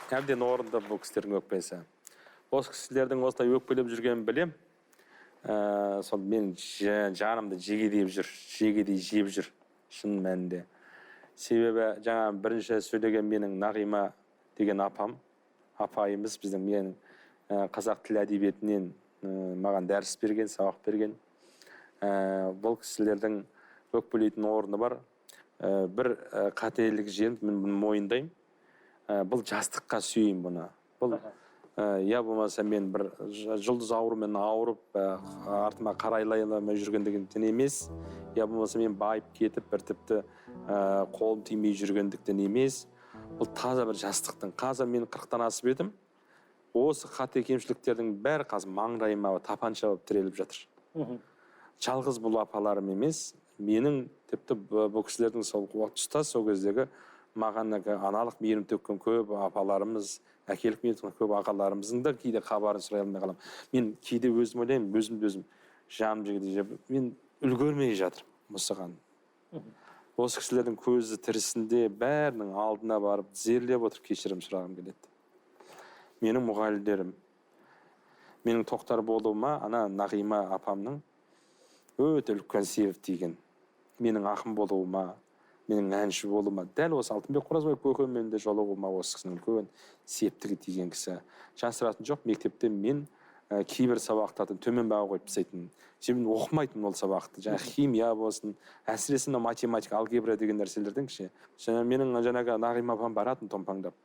Әбден орынды бұл кісілердің өкпесі. Осы кісілердің осылай өкпелеп жүргенін білем. Сол мен жанымды жегедей жүр, жегедей жеп жүр шын мәнінде. Себебі жаңа бірінші сөйлеген менің Нағима деген апам, апайымыз біздің менің қазақ тілі әдебиетінен маған дәріс берген, сабақ берген. Бұл кісілердің өкпелейтін орны бар. Бір қателік жерін мен бұны мойындаймын. Бұл жастыққа сүйеймін бұны. Бұл я болмаса мен бір жұлдыз аурумен ауырып, артыма қарайлай алмай жүргендіктен емес, я болмаса мен байып кетіп, бір тіпті қолым тимей жүргендіктен емес. Бұл таза бір жастықтың. Қазір мен 40-тан асып едім. Осы қате кемшіліктердің бәрі қазір маңдайыма тапанша болып тіреліп жатыр. Жалғыз бұл апаларым емес, менің тіпті бұл кісілердің сол ұстаз сол кездегі маған аналық мейірім төккен көп апаларымыз, Әкелік мен көп ағаларымыздың да кейде хабарын сұрай алмай қаламын. Мен кейде өзім ойлаймын, өзімді өзім жаным жегідей, мен үлгермей жатырмын осыған. Осы кісілердің көзі тірісінде бәрінің алдына барып тізерлеп отырып кешірім сұрағым келеді. Менің мұғалімдерім, менің Тоқтар болуыма ана Нағима апамның өте үлкен себеп тиген. Менің ақын болуыма, менің әнші болуыма, дәл осы Алтынбек Қоразбаев көкеммен де жолығуыма осы кісінің үлкен септігі тиген кісі. Жасыратын жоқ, мектепте мен кейбір сабақтардан төмен баға қойып тастайтын. Себебі оқымайтынмын ол сабақты. Жаңа химия болсын, әсіресе мына математика, алгебра деген нәрселерден кіші. Жаңа менің жаңағы Нағима апам баратын томпаңдап.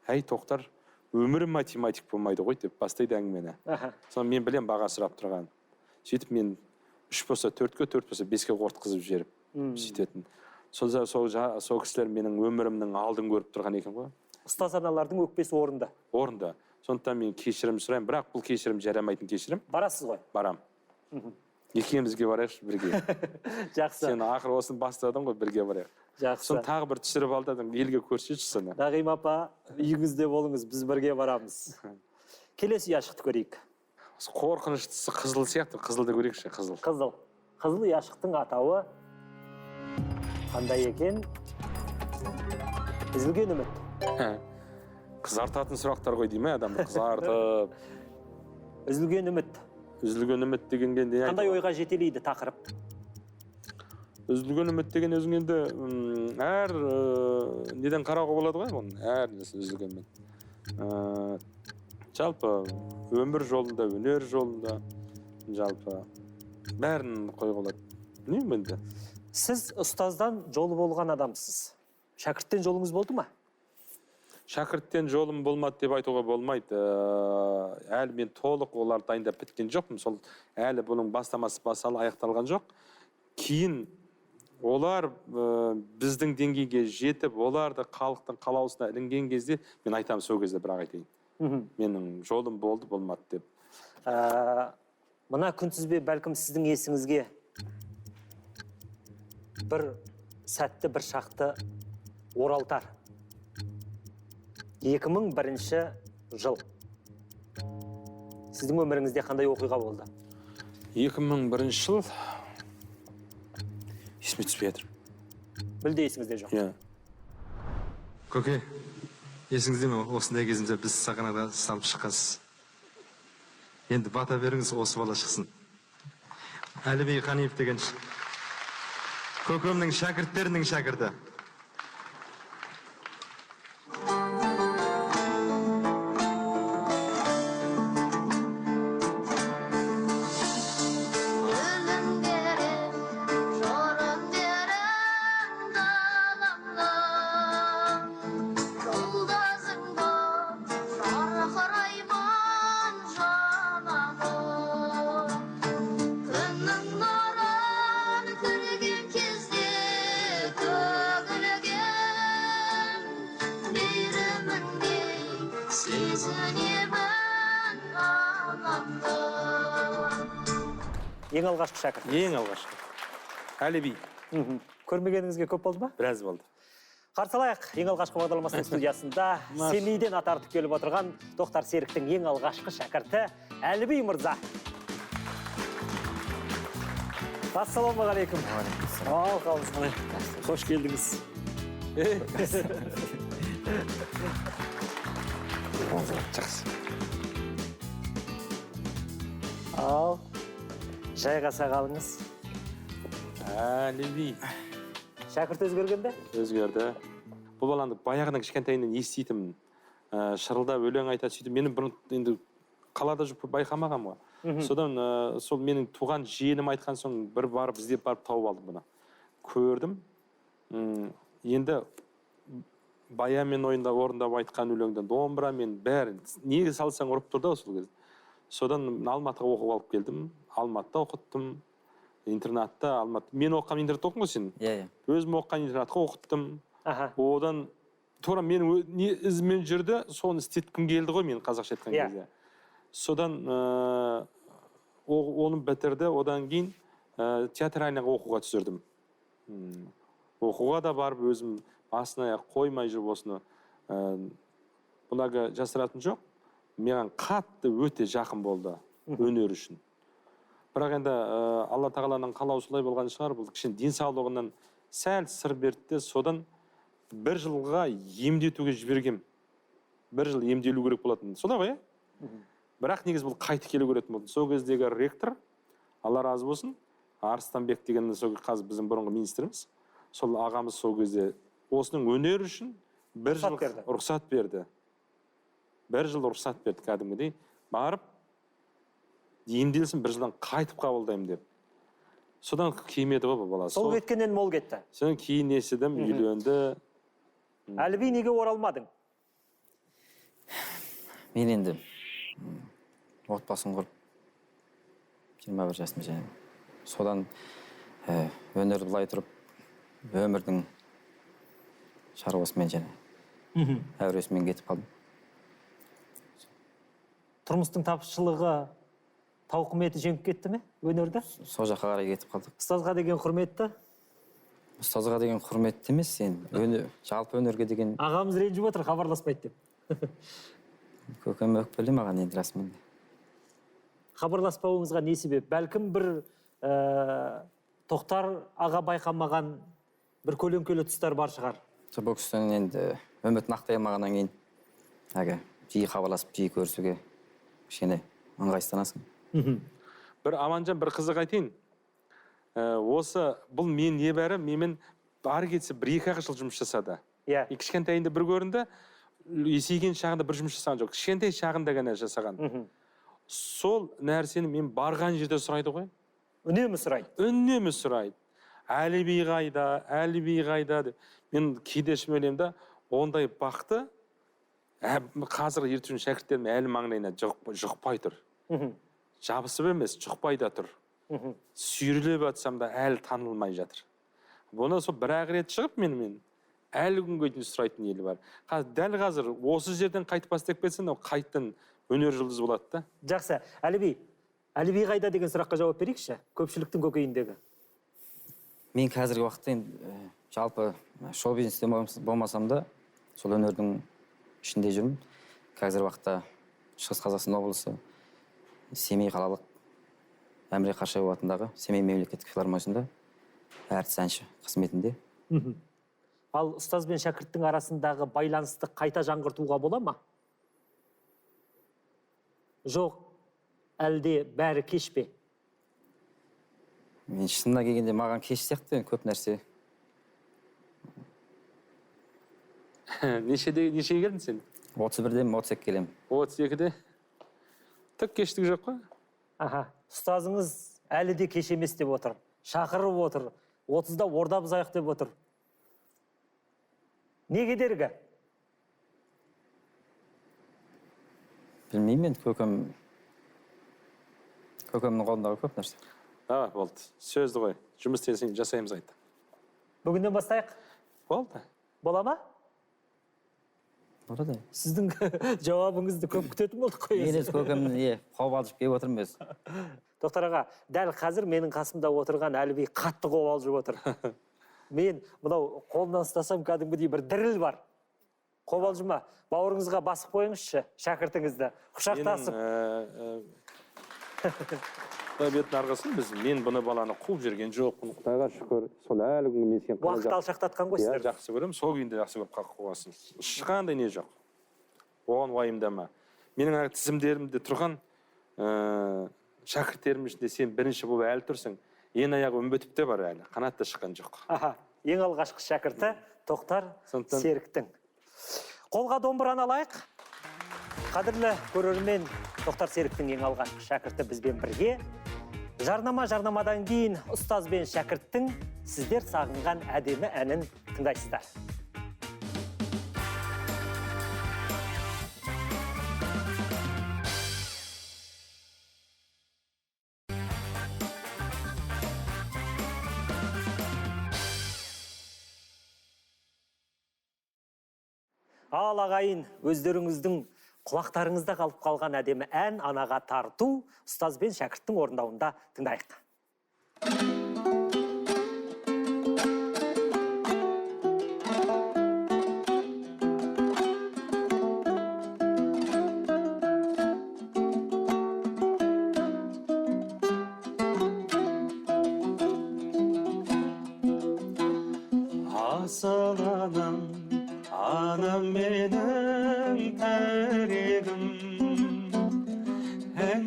Әй, Тоқтар, өмірім математик болмайды ғой деп бастайды әңгімені. Соны мен білем баға сұрап тұрған. Сөйтіп мен 3 болса 4-ке, 4 болса 5-ке қортқызып жіберіп сөйтетін. Сол кісілер менің өмірімнің алдын көріп тұрған екен ғой. Ұстаз аналардың өкпесі орында. Орында. Сондықтан мен кешірім сұраймын, бірақ бұл кешірім жарамайтын кешірім. Барасыз ғой? Барам. Екеумізге барайықшы бірге. Жақсы. Сен ақыры осыны бастадың ғой, бірге барайық. Жақсы. Соны тағы бір түсіріп алдың, елге көрсетші соны. Нағима апа, үйіңізде болыңыз, біз бірге барамыз. Келесі ұяшықты көрейік. Қорқыныштысы қызыл сияқты, қызылды көрейікші, қызыл. Қызыл. Қызыл ұяшықтың атауы қандай екен? Үзілген үміт. Қызартатын сұрақтар ғой дейме, адамды қызартып. Үзілген үміт. Үзілген үміт дегенге не айтуға? Қандай ойға жетелейді тақырып? Үзілген үміт деген өзің енді әр неден қарауға болады ғой оның, әр несі үзілген үміт. Жалпы өмір жолында, өнер жолында, жалпы бәрін қоюға болады. Білмеймін енді. Сіз ұстаздан жолы болған адамсыз. Шәкірттен жолыңыз болды ма? Шәкірттен жолым болмады деп айтуға болмайды. Әлі мен толық оларды дайындап біткен жоқпын. Сол әлі бұның бастамасы басалы аяқталған жоқ. Кейін олар біздің деңгейге жетіп, оларды халықтың қалаусына ілінген кезде мен айтамын, сол кезде бірақ айтайын. Менің жолым болды, болмады деп. Мына күнтізбе бәлкім сіздің есіңізге бір сәтті, бір шақты оралтар. 2001 жыл. Сіздің өміріңізде қандай оқиға болды? 2001 жыл есіме түспей жатыр. Мүлде есіңізде жоқ. Иә. Көке, есіңізде ме, осындай кезімізде біз сахнада салып шыққансыз. Енді бата беріңіз, осы бала шықсын. Әліби Қаниев деген көкемнің шәкірттерінің шәкірті. Ең алғашқы шәкірт. Ең алғашқы. Әліби. Көрмегеніңізге көп болды ма? Біраз болды. Қарсы алайық, ең алғашқы бағдарламасының студиясында Семейден атартып келіп отырған Тоқтар Серіктің ең алғашқы шәкірті Әліби мырза. Ассалаумағалейкум. Ал, қалыңыз қалай? Қош келдіңіз. Жақсы. Ал, жайғаса қалыңыз. Әліби. Шәкірт өзгерген бе? Өзгерді. Бұл баланы баяғыдан кішкентайынан еститінмін. Шырылдап өлең айтады, сөйтіп мені бұрын енді қалада жүріп байқамағанмын ғой. Содан сол менің туған жиенім айтқан соң бір барып іздеп барып тауып алдым бұны. Көрдім. Енді баянмен орындап айтқан өлеңден, домбырамен бәрін неге салсаң ұрып тұрды сол кезде. Содан Алматыға оқуға алып келдім. Алматыда оқыттым. Интернатта Алматы. Мен оқыған интернатта оқыдың ғой сен? Иә, иә. Өзім оқыған интернатқа оқыттым. Одан тура менің не ізіммен жүрді, соны істеткім келді ғой мен қазақша айтқан кезде. Содан оны бітірді, одан кейін театральныйға оқуға түсірдім. Оқуға да барып өзім басын аяқ қоймай жүріп осыны Бұндағы жасыратын жоқ. Маған қатты өте жақын болды өнер үшін. Бірақ енді Алла тағаланың қалауы солай болған шығар, бұл кішкене денсаулығынан сәл сыр берді де, содан бір жылға емдетуге жібергем. Бір жыл емделу керек болатын. Солай ғой, иә? Бірақ негізі бұл қайтып келу керек болды. Сол кездегі ректор, Алла разы болсын, Арыстанбек деген сол қазір біздің бұрынғы министріміз, сол ағамыз сол кезде осының өнер үшін бір жыл рұқсат берді. Бір жыл рұқсат берді кәдімгідей. Барып емделсін, бір жылдан қайтып қабылдаймын деп. Содан келмеді ғой бұл бала. Сол кеткеннен мол кетті. Содан кейін естідім, үйленді. Әліби, неге оралмадың? Мен енді отбасын құрып 21 жасым және. Содан өнерді былай тұрып, өмірдің шаруасымен және әуресімен кетіп қалдым. Тұрмыстың тапшылығы, тауқыметі жеңіп кетті ме өнерді? Сол жаққа қарай кетіп қалдық. Ұстазға деген құрметті? Ұстазға деген құрметті емес, енді жалпы өнерге деген... Ағамыз ренжіп отыр, хабарласпайды деп. Көкем өкпелі маған енді расымен. Хабарласпауыңызға не себеп? Бәлкім бір Тоқтар аға байқамаған бір көлеңкелі тұстар бар шығар. Бұл кісінің енді үмітін ақтай алмағаннан кейін әлгі жиі хабарласып, жиі көрісуге кішкене ыңғайсызданасың. Бір Аманжан, бір қызық айтайын. Осы бұл мен небәрі менімен ары кетсе бір-екі жыл жұмыс жасады. Иә. Кішкентайында бір көрінді, есейген шағында бір жұмыс жасаған жоқ. Кішкентай шағында ғана жасаған. Сол нәрсені мен барған жерде сұрайды ғой. Үнемі сұрайды. Үнемі сұрайды. Әліби қайда, Әліби қайда деп. Мен кейде ішім ойлаймын да, ондай бақты қазір ертең шәкірттерім әлі маңдайына жұқпай тұр. Жабысып емес, жұқпай да тұр. Сүйрілеп атсам да әлі танылмай жатыр. Бұны сол бір-ақ рет шығып менімен әлі күнге дейін сұрайтын елі бар. Қазір, дәл қазір осы жерден қайтып бастап кетсең, ол қайттан өнер жұлдызы болады да. Жақсы. Әліби, Әліби қайда деген сұраққа жауап берейікші, көпшіліктің көкейіндегі. Мен қазіргі уақытта енді жалпы шоу бизнесте болмасам да, сол өнердің ішінде жүрмін. Қазіргі уақытта Шығыс Қазақстан облысы Семей қалалық Әміре Қашаев атындағы Семей мемлекеттік филармониясында әртіс әнші қызметінде. Ал ұстаз бен шәкірттің арасындағы байланысты қайта жаңғыртуға бола ма? Жоқ, әлде бәрі кеш пе? Мен шынына келгенде маған кеш сияқты көп нәрсе. Нешеге келдің сен? 31-ден 32 келемін. 32-де? Түк кештік жоқ қой? Аха, ұстазыңыз әлі де кеш емес деп отыр. Шақырып отыр. 30-да орда бұзайық деп отыр. Не кедергі? Білмеймін енді, көкемнің қолындағы көп нәрсе. Давай, болды. Сөзді қой. Жұмыс істесең жасаймыз қайта. Бүгіннен бастайық? Болды. Бола ма? Болады. Сіздің жауабыңызды көп күтетін болдық қой. Мен өз көкемнің қобалжып келіп отырмын өзі. Тоқтар аға, дәл қазір менің қасымда отырған Әліби қатты қобалжып отыр. Мен мынау қолынан ұстасам кәдімгідей бір діріл бар. Қобалжыма, бауырыңызға басып қойыңызшы шәкіртіңізді. Құшақтасып. Құдай бетін арғысын, біз мен бұны баланы қуып жүрген жоқпын. Құдайға шүкір, сол әлі күнге мен сені уақыт алшақтатқан ғой сіздер. Жақсы көремін, сол күйінде жақсы көріп қуасың. Ешқандай не жоқ. Оған уайымдама. Менің тізімдерімде тұрған шәкірттерім ішінде сен бірінші болып әлі тұрсың. Ең аяғы үмбітіп те бар әлі, қанат та шыққан жоқ. Аха, ең алғашқы шәкірті Тоқтар Серіктің. Қолға домбыраны алайық. Қадірлі көрермен, Тоқтар Серіктің ең алғашқы шәкірті бізбен бірге. Жарнама жарнамадан кейін ұстаз бен шәкірттің сіздер сағынған әдемі әнін тыңдайсыздар. Ал ағайын, өздеріңіздің құлақтарыңызда қалып қалған әдемі ән анаға тарту ұстаз бен шәкірттің орындауында тыңдайық.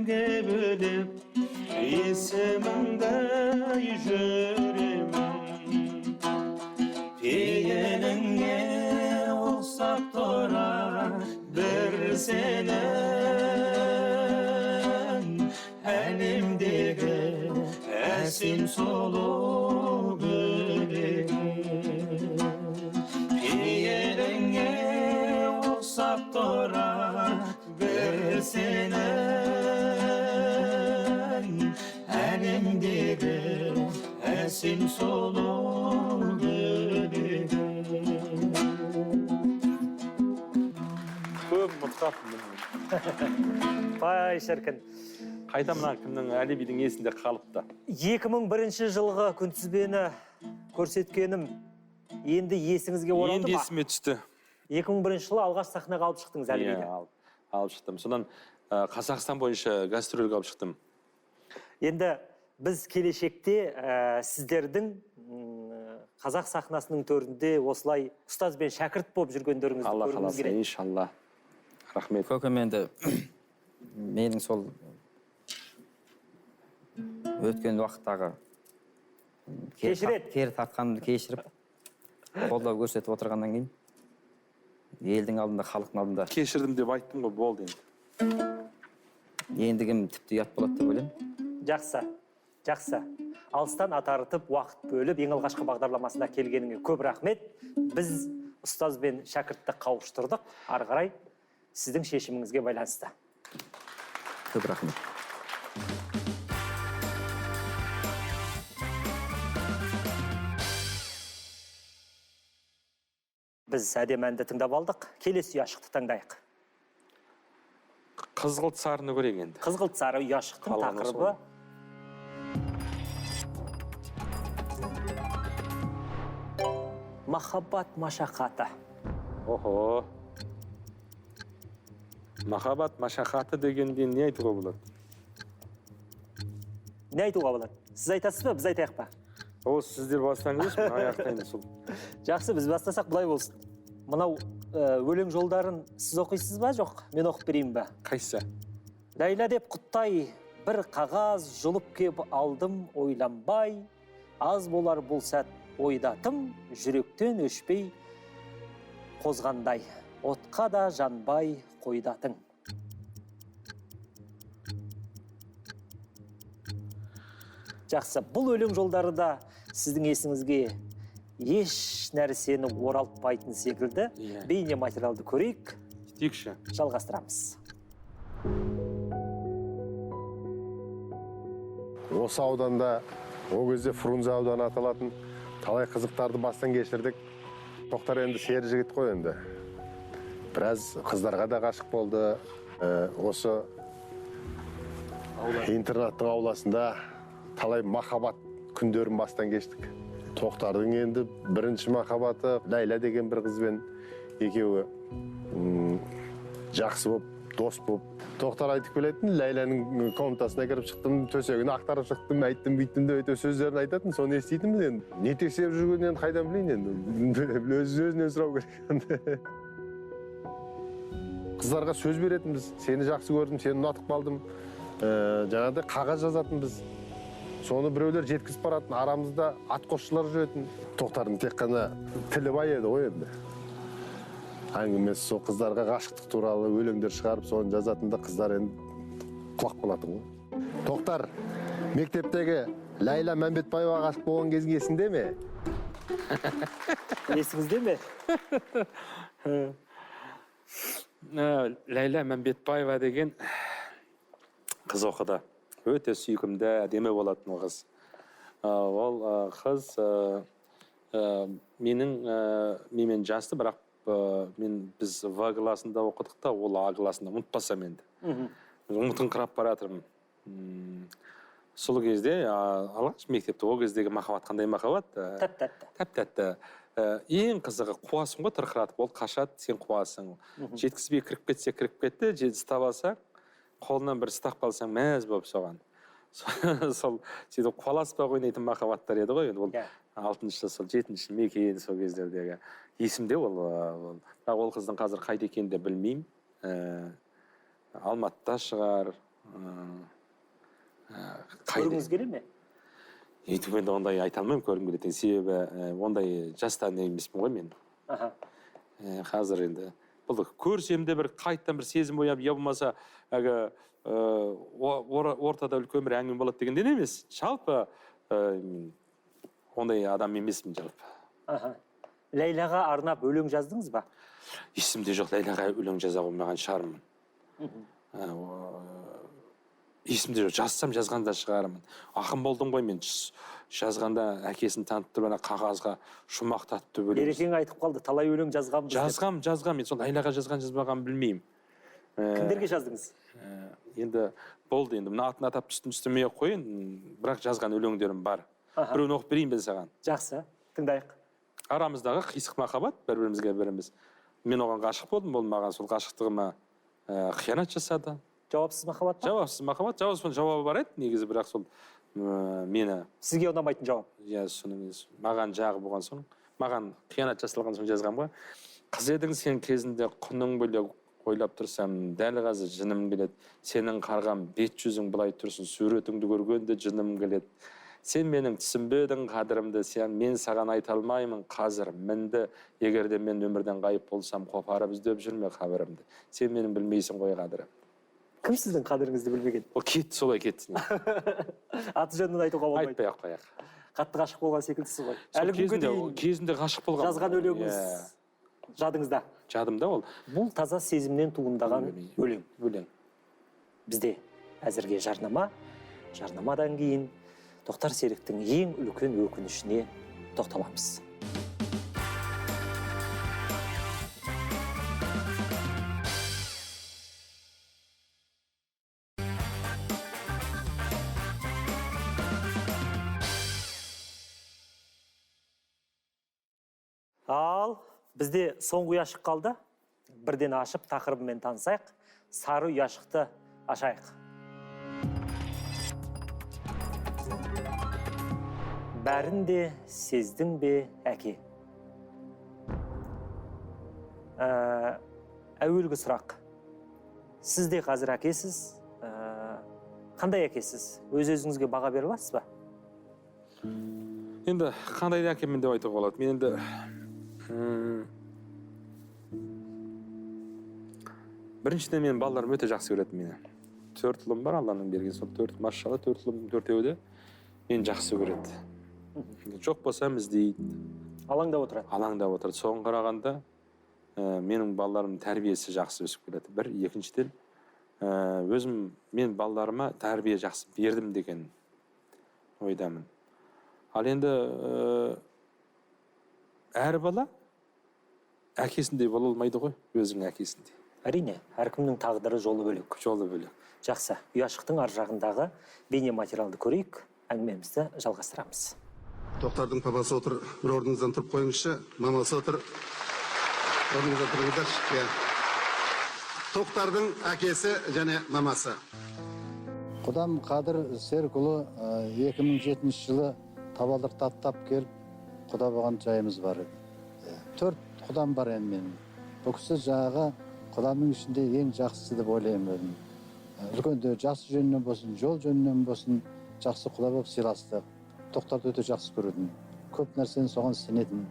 Сенімге бөлеп есіміңді жүремін. Пейіліңе ұқсап тұрар бір сенің, әлемдегі әсем сұлу гүлің. Пейіліңе ұқсап тұрар бір сенің, әлемдегі әсем сұлу гүлің. Көп ұмытқаппын. Пай шіркін. Қайта мына кімнің Әлібидің есінде қалыпты. 2001 жылғы күнтізбені көрсеткенім енді есіңізге оралды Енді ма? есіме түсті. 2001 жылы алғаш сахнаға алып шықтыңыз Әлібиді. Иә, алып шықтым. Содан Қазақстан бойынша гастрольге алып шықтым. Енді біз келешекте сіздердің қазақ сахнасының төрінде осылай ұстаз бен шәкірт болып жүргендеріңізді Алла көргіміз қаласа, келеді. иншалла. Рахмет. Көкем енді менің сол өткен уақыттағы Кешіреді. кері тартқанымды кешіріп, қолдау көрсетіп отырғаннан кейін елдің алдында, халықтың алдында кешірдім деп айттым ғой, болды енді. Ендігім тіпті ұят болады деп ойлаймын. Жақсы, жақсы. Алыстан атарытып, уақыт бөліп, ең алғашқы бағдарламасына келгеніңе көп рахмет. Біз ұстаз бен шәкіртті қауыштырдық. Ары қарай сіздің шешіміңізге байланысты. Көп рахмет. Біз әдемі әнді тыңдап алдық. Келесі ұяшықты таңдайық. Қызғылт сарыны көрейік енді. Қызғылт сары ұяшықтың Қалғаны тақырыбы. Махаббат машақаты. Охо. Махаббат машақаты дегенде не айтуға болады? Не айтуға болады? Сіз айтасыз ба, біз айтайық па? Ол сіздер бастаңызшы, мен аяқтайын сол. Жақсы, біз бастасақ былай болсын. Мынау өлең жолдарын сіз оқисыз ба, жоқ? Мен оқып берейін ба? Қайсысы? Ләйлә деп құттай бір қағаз жұлып кеп алдым ойланбай, аз болар бұл сәт ойдатым, жүректен өшпей қозғандай, отқа да жанбай қойдатың. Жақсы, бұл өлең жолдары да сіздің есіңізге еш нәрсені оралтпайтын секілді. Иә. Бейне материалды көрейік. Сөйтейікші. Жалғастырамыз. Осы ауданда, ол кезде Фрунзе ауданы аталатын, талай қызықтарды бастан кешірдік. Тоқтар енді сері жігіт қой енді. Біраз қыздарға да ғашық болды. Осы интернаттың ауласында талай махаббат күндерін бастан кештік. Тоқтардың енді бірінші махаббаты Ләйлә деген бір қызбен екеуі жақсы болып, дос болып. Тоқтар айтып келетін, Ләйләнің комнатасына кіріп шықтым, төсегін ақтарып шықтым, айттым, бүйттім деп әйтеуір сөздерін айтатын, соны еститінбіз енді. Не тексеріп жүргенін енді қайдан білейін енді. Өз-өзінен сұрау керек. Қыздарға сөз беретінбіз, сені жақсы көрдім, сені ұнатып қалдым. Жаңағыдай қағаз жазатынбыз. Соны біреулер жеткізіп баратын, арамызда атқосшылар жүретін. Тоқтардың тек қана тілі бай еді ғой енді. Әңгімесі сол қыздарға ғашықтық туралы өлеңдер шығарып, соны жазатын да қыздар енді құлақ болатын ғой. Тоқтар, мектептегі Ләйлә Мәмбетбаеваға ғашық болған кезің есіңде ме? Есіңізде ме? Ләйлә Мәмбетбаева деген қыз оқыды. Өте сүйкімді, әдемі болатын ол қыз. Ол қыз менің менімен жасты, бірақ біз В классында оқыдық та, ол А классында, ұмытпасам енді. Ұмытыңқырап бара жатырмын. Сол кезде алғаш мектепте, ол кездегі махаббат қандай махаббат? Тәп-тәтті. Тәп-тәтті. Ең қызығы қуасың ғой, тырқыратып, ол қашады, сен қуасың. Жеткізбей кіріп кетсе кіріп кетті, ұстап алса, қолынан бір ұстап қалсаң мәз болып соған. Сол сөйтіп қуаласпай ойнайтын махаббаттар еді ғой енді. Ол 6-шы, сол 7-ші мекен сол кездердегі. Есімде ол. Бірақ ол қыздың қазір қайда екенін де білмеймін. Алматыда шығар, Көргіңіз келе ме? Өйтіп енді ондай айта алмаймын көргім келеді. Себебі ондай жаста не емеспін ғой мен. Қазір енді бұл көрсем де бір қайттан бір сезім оянып, я болмаса әлгі ортада үлкен бір әңгіме болады дегенден емес. Жалпы ондай адам емеспін жалпы. Ләйлаға арнап өлең жаздыңыз ба? Есімде жоқ, Ләйлаға өлең жаза қоймаған шығармын. Есімде жоқ, жазсам жазған да шығармын. Ақын болдым ғой мен, жазғанда әкесін танытып, ана қағазға шумақтатып өлең. Ерекең айтып қалды, талай өлең жазғанбыз деп. Жазғам, мен сол Ләйлаға жазған жазбағанын білмеймін. Кімдерге жаздыңыз? Енді болды, енді мына атын атап түстім-түстемей ақ қояйын, бірақ жазған өлеңдерім бар. Біреуін оқып берейін бе саған? Жақсы, тыңдайық. Арамыздағы қисық махаббат, бір-бірімізге біріміз. Мен оған ғашық болдым, ол маған сол ғашықтығыма қиянат жасады. Жауапсыз махаббат па? Жауапсыз махаббат, жауапсыз жауабы бар еді негізі, бірақ сол мені... Сізге ұнамайтын жауап? Иә, соның маған жағы болған соң, маған қиянат жасалған соң жазғам ғой. Қыз едің сен кезінде құның бөлек, ойлап тұрсам, дәл қазір жыным келеді. Сенің қарғам бет жүзің былай тұрсын, суретіңді көргенде жыным келеді. Сен менің түсінбедің қадірімді, сен мен саған айта алмаймын қазір мінді. Егер де мен өмірден ғайып болсам, қопарып іздеп жүрме қабірімді. Сен менің білмейсің ғой қадірімді. Кім сіздің қадіріңізді білмеген? Ол кетті, солай кетті. Аты жөнін айтуға болмайды. Айтпай ақ қояйық. Қатты ғашық болған секілдісіз ғой. Әлі күнге дейін кезінде ғашық болған. Жазған өлеңіңіз жадыңызда. Жадымда ол. Бұл таза сезімнен туындаған өлең. Өлең. Бізде әзірге жарнама. Жарнамадан кейін Тоқтар Серіктің ең үлкен өкінішіне тоқталамыз. Ал бізде соңғы ұяшық қалды. Бірден ашып тақырыбымен танысайық. Сары ұяшықты ашайық. Бәрін де сездің бе, әке? Әуелгі сұрақ. Сіз де қазір әкесіз. Қандай әкесіз? Өз-өзіңізге баға бере аласыз ба? Енді қандай әкемін деп айтуға болады. Мен енді біріншіден мен балаларым өте жақсы көреді мені. 4 ұлым бар, Алланың берген сол 4, машалла, 4 ұлым, төртеуі де мені жақсы көреді. Жоқ болсам іздейді. Алаңдап отырады. Алаңдап отырады. Соған қарағанда менің балаларымның тәрбиесі жақсы өсіп келеді. Бір, екіншіден өзім мен балаларыма тәрбие жақсы бердім деген ойдамын. Ал енді әр бала әкесіндей бола алмайды ғой, өзінің әкесіндей. Әрине, әркімнің тағдыры жолы бөлек. Жолы бөлек. Жақсы, ұяшықтың ар жағындағы бейне материалды көрейік, әңгімемізді жалғастырамыз. Тоқтардың папасы отыр, бір орныңыздан тұрып қойыңызшы, мамасы отыр. Орныңыздан тұрыңыздаршы. Иә. Тоқтардың әкесі және мамасы. Құдам Қадыр Серікұлы 2007 жылы табалдырықты аттап келіп, құда болған жайымыз бар еді. 4 құдам бар енді менің. Бұл кісі жаңағы құдамның ішінде ең жақсысы деп ойлаймын өзім. Үлкенде жасы жөнінен болсын, жол жөнінен болсын, жақсы құда болып сыйластық. Тоқтарды өте жақсы көретін. Көп нәрсені соған сенетін.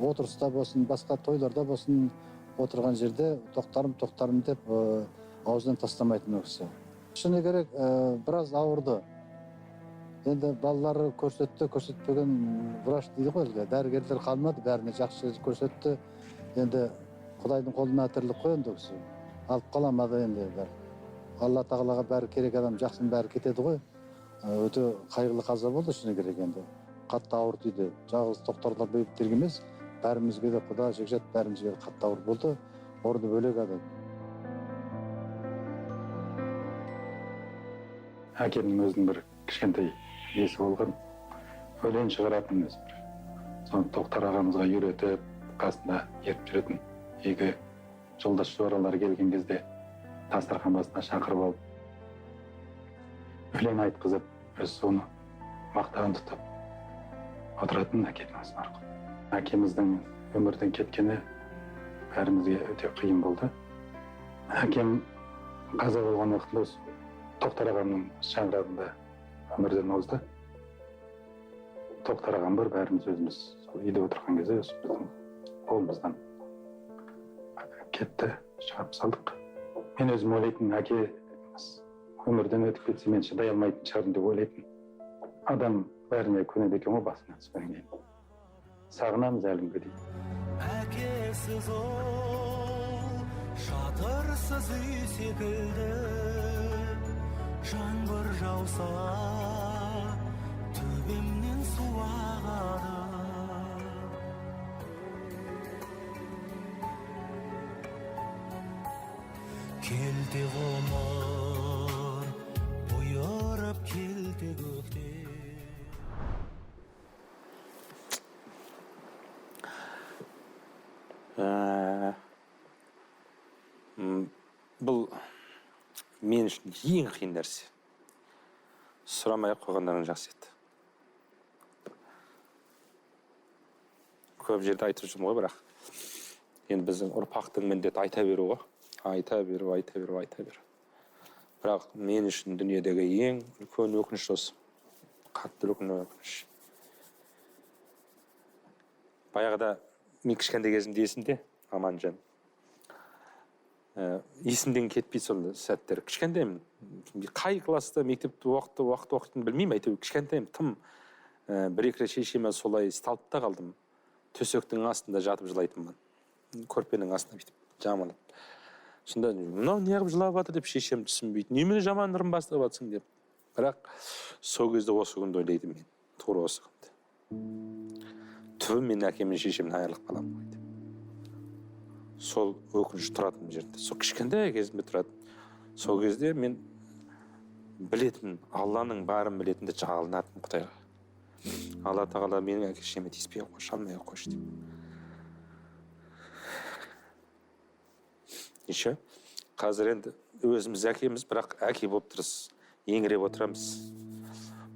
Отырыста болсын, басқа тойларда болсын, отырған жерде тоқтарым, тоқтарым деп аузынан тастамайтын ол кісі. Шыны керек, біраз ауырды. Енді балалары көрсетті, көрсетпеген врач дейді ғой, дәрігерлер қалмады, бәріне жақсы көрсетті. Енді Құдайдың қолына тірлік қой енді ол кісі. Алып қаламады енді бәрі. Алла тағалаға бәрі керек адам, жақсының бәрі кетеді ғой. Өте қайғылы қаза болды шыны керек енді. Қатты ауыр тиді. Жалғыз Тоқтарлар бейбіттерге емес, бәрімізге де құда, жекжат бәрімізге де қатты ауыр болды. Орны бөлек адам. Әкемнің өзінің бір кішкентай несі болған, өлең шығаратын өзі бір. Соны Тоқтар ағамызға үйретіп, қасында еріп жүретін. Үйге жолдас жоралар келген кезде дастархан басына шақырып алып, өлең айтқызып, өз соны мақтан тұтып отыратын әкеміз марқұм. Әкеміздің өмірден кеткені бәрімізге өте қиын болды. Әкем Қаза болған уақытында осы Тоқтар ағамның шаңырағында өмірден озды. Тоқтар ағам бар, бәріміз өзіміз сол үйде отырған кезде осы біздің қолымыздан кетті, шығарып салдық. Мен өзім ойлайтынмын, әке өмірден өтіп кетсе мен шыдай алмайтын шығармын деп ойлайтын. Адам бәріне көнеді екен ғой басына түскеннен кейін. Сағынамыз әлі күнге дейін. Әкесіз ол шатырсыз үй секілді, жаңбыр жауса төбемнен су ағады. Келте ғұмыр бұйырып келте көкте. Бұл мен үшін ең қиын нәрсе. Сұрамай ақ қойғандарың жақсы еді. Көп жерде айтып жүрмін ғой, бірақ енді біздің ұрпақтың міндеті айта беру ғой. Айта беру, айта беру, айта беру. Бірақ мен үшін дүниедегі ең үлкен өкініш осы. Қатты үлкен өкініш. Баяғыда мен кішкентай кезімде есімде, Аманжан. Есімден кетпей сол сәттер. Кішкентаймын. Қай класста мектепте уақыт оқитынын білмеймін, әйтеуір кішкентаймын, тым. Бір-екі рет шешеме солай ұсталып та қалдым. Төсектің астында жатып жылайтынмын. Көрпенің астына бүйтіп жамылып. Сонда мынау неғып жылап жатыр деп шешем түсінбейді. Немене жаман ырым бастап жатсың деп. Бірақ сол кезде осы күнді ойлайтынмын мен. Тура осы күнді. Түбі мен әкем мен шешемнен айырылып қаламын ғой деп. Сол өкініш тұратын жерде. Сол кішкентай кезімде тұратын. Сол кезде мен білетін, Алланың барын білетін де жалынатын Құдайға. Алла тағала менің әке шешеме тиіспей ақ қойшы, алмай ақ қойшы деп. Неше? Қазір енді өзіміз әкеміз, бірақ әке болып тұрыз, еңіреп отырамыз.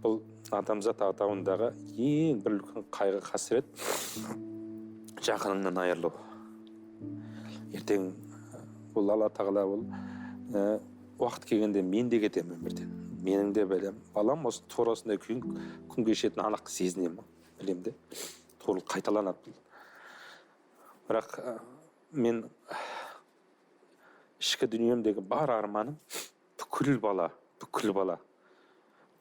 Бұл адамзат атауындағы ең бір үлкен қайғы қасірет жақыныңнан айырылу. Ертең бұл Алла тағала ол уақыт келгенде мен де кетемін өмірден. Менің де білем, балам осы тура осындай күн кешетінін анық сезінемін, білемін де. Тура қайталанады бұл. Бірақ мен ішкі дүниемдегі бар арманым бүкіл бала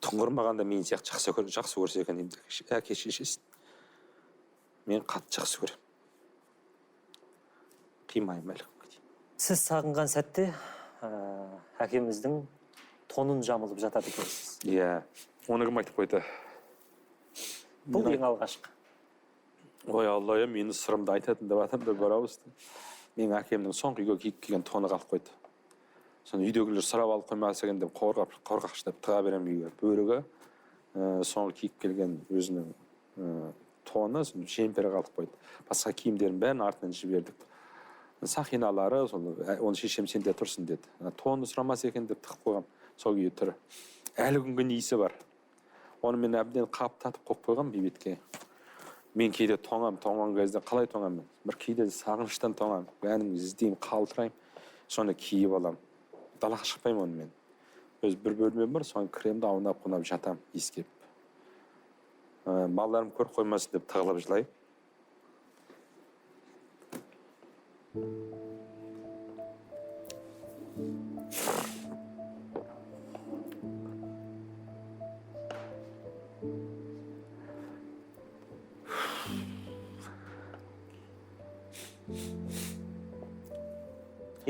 тұңғырмағанда мен сияқты жақсы көрсе екен деймін әке шешесін. Мен қатты жақсы көремін. Қимаймын әлі күнге дейін. Сіз сағынған сәтте әкеміздің тонын жамылып жатады екенсіз. Иә, оны кім айтып қойды? Бұл ең алғашқы. Ой, Алла, мені сырымды айтатын деп адамдар бар ау. Менің әкемнің соңғы үйге киіп келген тоны қалып қойды. Соны үйдегілер сұрап алып қоймаса екен деп қорғақштап тыға беремін үйге. Бөрігі соңғы киіп келген өзінің тоны, жемпері қалып қойды. Басқа киімдерін бәрін артынан жібердік. Сақиналары, оны шешем сенде тұрсын деді. Тоны сұрамаса екен деп тығып қойғам. Сол күйі түрі. Әлі күнге иісі бар. Оны мен әбден қаптатып қойып қойғам бейбетке. Мен кейде тоңам, тоңған кезде қалай тоңам мен? Бір кейде сағыныштан тоңам, кәдімгі іздеймін, қалтыраймын, соны киіп алам. Далаға шықпаймын оны мен. Өз бір бөлмем бар, соны кіремді аунап қунап жатам, иіскеп. Балаларым көріп қоймасын деп тығылып жылаймын.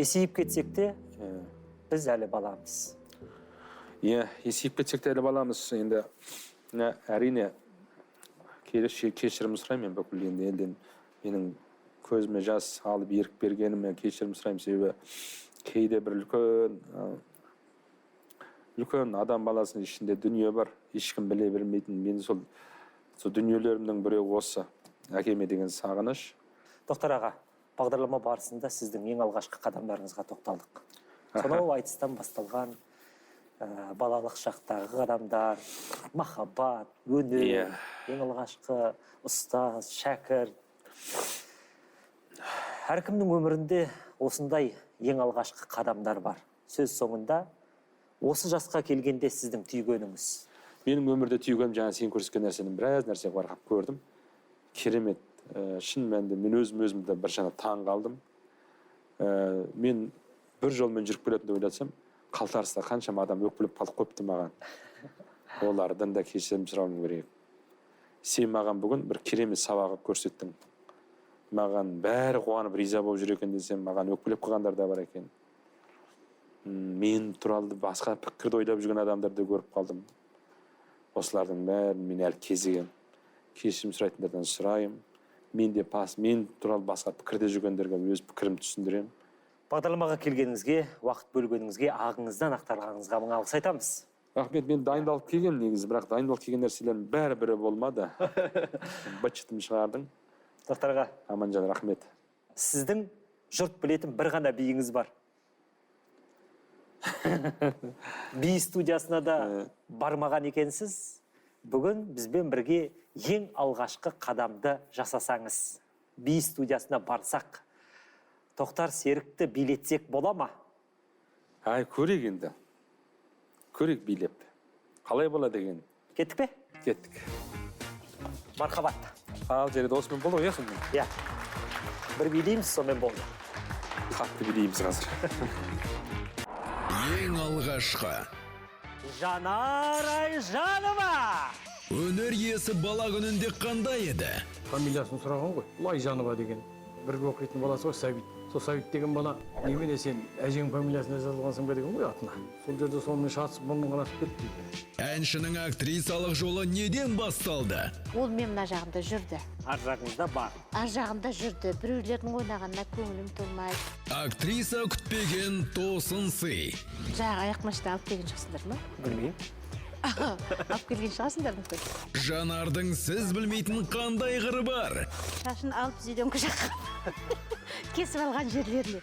Есейіп кетсек те, біз әлі баламыз. Иә, есейіп кетсек те әлі баламыз. Енді әрине кешірім сұраймын мен бүкіл енді елден. Менің көзіме жас алып ерік бергеніме кешірім сұраймын. Себебі кейде бір үлкен адам баласының ішінде дүние бар, ешкім біле бермейтін. Мен сол дүниелерімнің біреуі осы. Әкеме деген сағыныш. Тоқтар аға, бағдарлама барысында сіздің ең алғашқы қадамдарыңызға тоқталдық. Сонау айтыстан басталған балалық шақтағы қадамдар, махаббат, өнер, ең алғашқы ұстаз, шәкірт. Әркімнің өмірінде осындай ең алғашқы қадамдар бар. Сөз соңында осы жасқа келгенде сіздің түйгеніңіз. Менің өмірде түйгенім жаңа сен көрсеткен нәрсенің біраз нәрсе байқап көрдім. Керемет. Шын мәнінде мен өзімді біршама таң қалдым. Мен бір жолмен жүріп келетін деп ойласам, қалтарыста қаншама адам өкпелеп қалып қойыпты маған. Олардан да кешірім сұрауым керек. Сен маған бүгін бір керемет сабақ көрсеттің. Маған бәрі қуанып риза болып жүр екен десем, маған өкпелеп қалғандар да бар екен. Мен туралы басқа пікірді ойлап жүрген адамдарды көріп қалдым. Осылардың бәрін мен әлі кезігемін. Кешірім сұрайтындардан сұраймын. Мен де мен туралы басқа пікірде жүргендерге өз пікірімді түсіндіремін. Бағдарламаға келгеніңізге, уақыт бөлгеніңізге, ағыңыздан ақтарғаныңызға мың алғыс айтамыз. Рахмет, мен дайындалып келгенмін негізі, бірақ дайындалып келген нәрселердің бәрі бірі болмады. Быт-шытын шығардың. Тоқтарға. Аманжан, рахмет. Сіздің жұрт білетін бір ғана биіңіз бар. Би студиясына да бармаған екенсіз. Бүгін бізбен бірге ең алғашқы қадамды жасасаңыз, би студиясына барсақ, Тоқтар Серікті билетсек бола ма? Ай, көрейік енді. Көрейік билеп. Қалай болады екен? Кеттік пе? Кеттік. Мархабат. Ал, жарайды, осымен болды ғой, иә сонымен? Иә. Бір билейміз, сонымен болды. Қатты билейміз қазір. Ең алғашқы. Жанар Айжанова! Өнер иесі бала күнінде қандай еді? Фамилиясын сұраған ғой, бұл Айжанова деген. Бірге оқитын баласы ғой, Сәбит. Сол Сәбит деген бала, немене сен әжең фамилиясына жазылғансың ба деген ғой атына. Сол жерде сонымен шатысып мұрнын қанатып кетті дейді. Әншінің актрисалық жолы неден басталды? Ол мен мына жағымда жүрді. Ар жағыңызда бар. Ар жағымда жүрді. Біреулердің ойнағанына көңілім толмайды. Актриса күтпеген тосын сый. Жаңағы аяқ машина алып келген жоқсыңдар ма? Білмеймін. Алып келген шығарсыңдар мүмкін. Жанардың сіз білмейтін қандай қыры бар? Шашын алып зеленкі жаққа кесіп алған жерлеріне.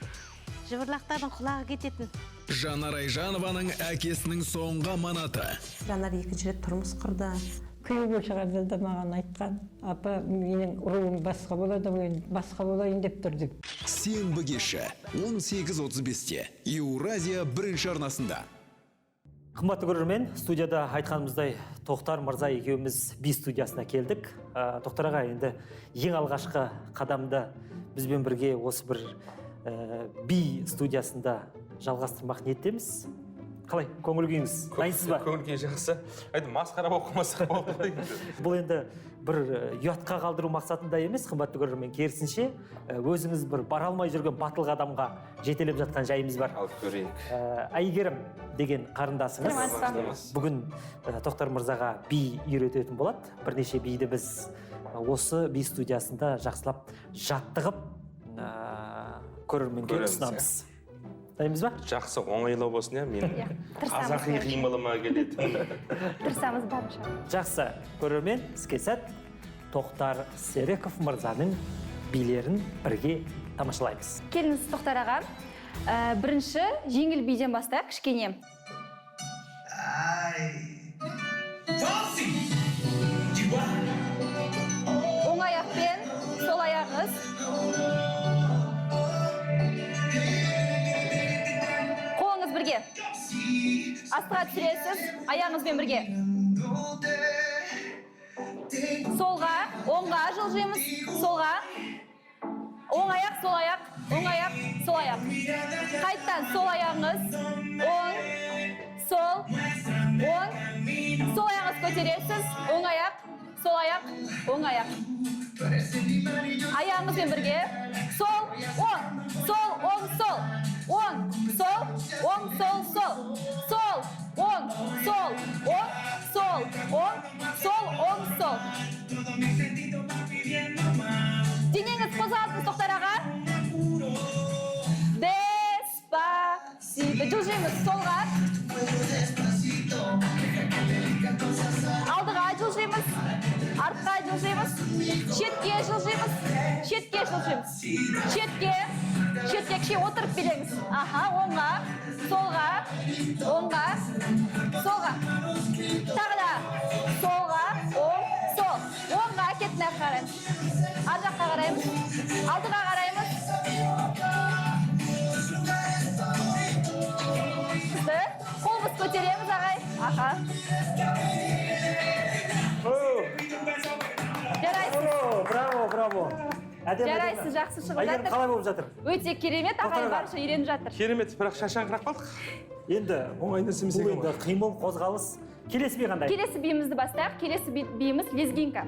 Жыбырлақтардың құлағы кететін. Жанар Айжанованың әкесінің соңғы аманаты. Жанар екінші рет тұрмыс құрды. Күйеуге шығарда да маған айтқан, апа, менің руым басқа болады, мен басқа болайын деп тұр деп. Сенбі кеші 18:35-те Еуразия бірінші арнасында. Қымбатты көрермен, студияда айтқанымыздай Тоқтар мырза екеуміз би студиясына келдік. Тоқтар аға, енді ең алғашқы қадамды бізбен бірге осы бір би студиясында жалғастырмақ ниеттеміз. Қалай, көңіл күйіңіз? Дайынсыз ба? Көңіл күй жақсы. Айтып, масқара болып қалмасақ болды ғой. Бұл енді бір ұятқа қалдыру мақсатында емес, қымбатты көрермен, керісінше өзіңіз бір бара алмай жүрген батыл қадамға жетелеп жатқан жайымыз бар. Алып көрейік. Әйгерім деген қарындасыңыз бүгін Тоқтар мырзаға би үйрететін болады. Бірнеше биді біз осы би студиясында жақсылап жаттығып көрерменге ұсынамыз. Дайынбыз ба? Жақсы, оңайлау болсын, иә, мен қазақи қимылыма келетін. Тырысамыз барынша. Жақсы, көрермен, іске сәт. Тоқтар Серіков мырзаның билерін бірге тамашалаймыз. Келіңіз, Тоқтар аға. Бірінші жеңіл биден бастайық, кішкене. Оң аяқпен, сол аяғыңыз. Қолыңыз бірге. Астыға түсіресіз, аяғыңызбен бірге. Солға, оңға жылжимыз, солға. Оң аяқ, сол аяқ, оң аяқ, сол аяқ. Қайттан сол аяғыңыз, оң, сол, оң. Сол аяғыңыз көтересіз, оң аяқ, сол аяқ, оң аяқ. Аяғыңызбен бірге. Сол, оң, сол, оң, сол. Оң, сол, оң, сол, сол. Сол, оң, сол, оң, сол, оң, сол, оң, сол. Денеңіз қозғалсын, Тоқтар аға. Деспасито. Жылжимыз солға. Алдыға жылжимыз. Артқа жылжимыз. Шетке жылжимыз. Шетке жылжимыз. Шетке. Шетке кішкене отырып билеңіз. Аха, оңға, солға, оңға, солға. Тағы да солға, оң, сол. Оңға кеттік, артқа қараймыз. Ар жаққа қараймыз. Алдыға қараймыз. Отырамыз, ағай. Аха. Жарайсыз. Браво, браво. Әдемі. Жарайсыз, жақсы шығып Әйгерім, жатыр. қалай болып жатыр? Өте керемет, ағай Тоқтар аға. барынша үйреніп жатыр. Керемет, бірақ шаршаңқырап қалдық. Енді оңай нәрсе емес бұл екен енді ғой. Қимыл, қозғалыс. Келесі би қандай? Келесі биімізді бастайық. Келесі биіміз лезгинка.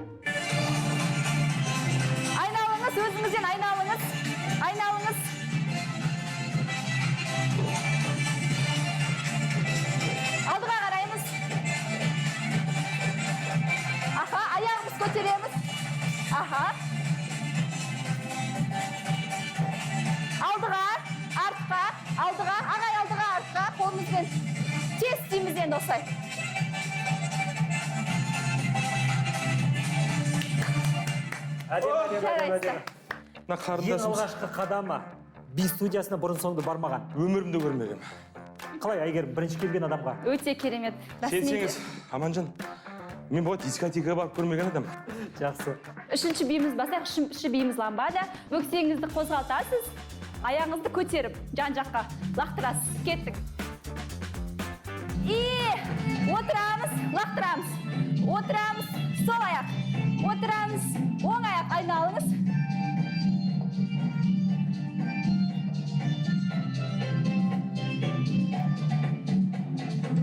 Айналыңыз, өзіңізден айналыңыз. Айналыңыз. Алдыға қараймыз. Аха, аяғымыз көтереміз. Аха. Алдыға, артқа, алдыға, ағай, алдыға, артқа, қолымызбен. Тез істейміз енді осылай. Әдемі, әдемі, әдемі, Жарайсыздар. әдемі. Мына Ең қарындасымыз. алғашқы қадамы би студиясына бұрын соңды бармаған. Өмірімде көрмегенмін. Қалай, Әйгерім, бірінші келген адамға? Өте керемет. Расымен де. Сенсеңіз, Аманжан, мен болады дискотекаға барып көрмеген адам. Жақсы. Үшінші биіміз бастайық. Үшінші биіміз ламбада. Бөксеңізді қозғалтасыз, аяғыңызды көтеріп, жан жаққа лақтырасыз. Кеттік. И отырамыз, лақтырамыз. Отырамыз, сол аяқ. Отырамыз, оң аяқ, айналыңыз.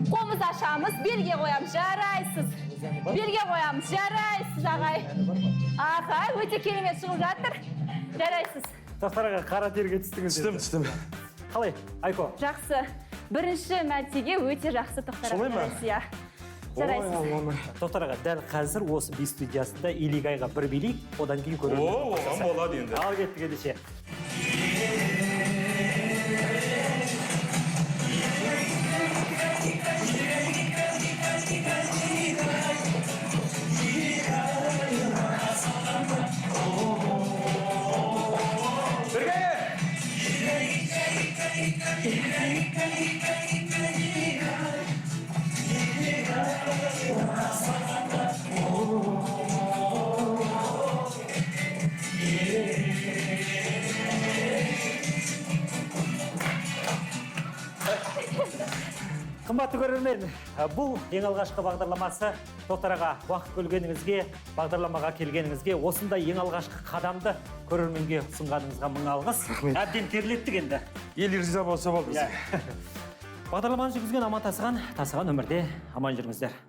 Қолымызды ашамыз, белге қоямыз, жарайсыз. Белге қоямыз, жарайсыз, ағай. Аха, өте керемет шығып жатыр. Жарайсыз. Тоқтар аға, қара терге түстіңіз. Түстім, түстім. Қалай, Айко? Жақсы. Бірінші мәртеге өте жақсы, Тоқтар аға. Солай ма? Жарайсыз, иә. Жарайсыз. Тоқтар аға, дәл қазір осы би студиясында Илигайға бір билейік, одан кейін көрермен. О, оған болады енді. Ал кеттік ендеше. Бірге! Қымбатты көрермен, бұл ең алғашқы бағдарламасы. Тоқтар аға, уақыт бөлгеніңізге, бағдарламаға келгеніңізге, осындай ең алғашқы қадамды көрерменге ұсынғаныңызға мың алғыс. Әбден терлеттік енді. Ел риза болса болды бізге. Бағдарламаны жүргізген Аман Тасыған, тасыған өмірде аман жүріңіздер.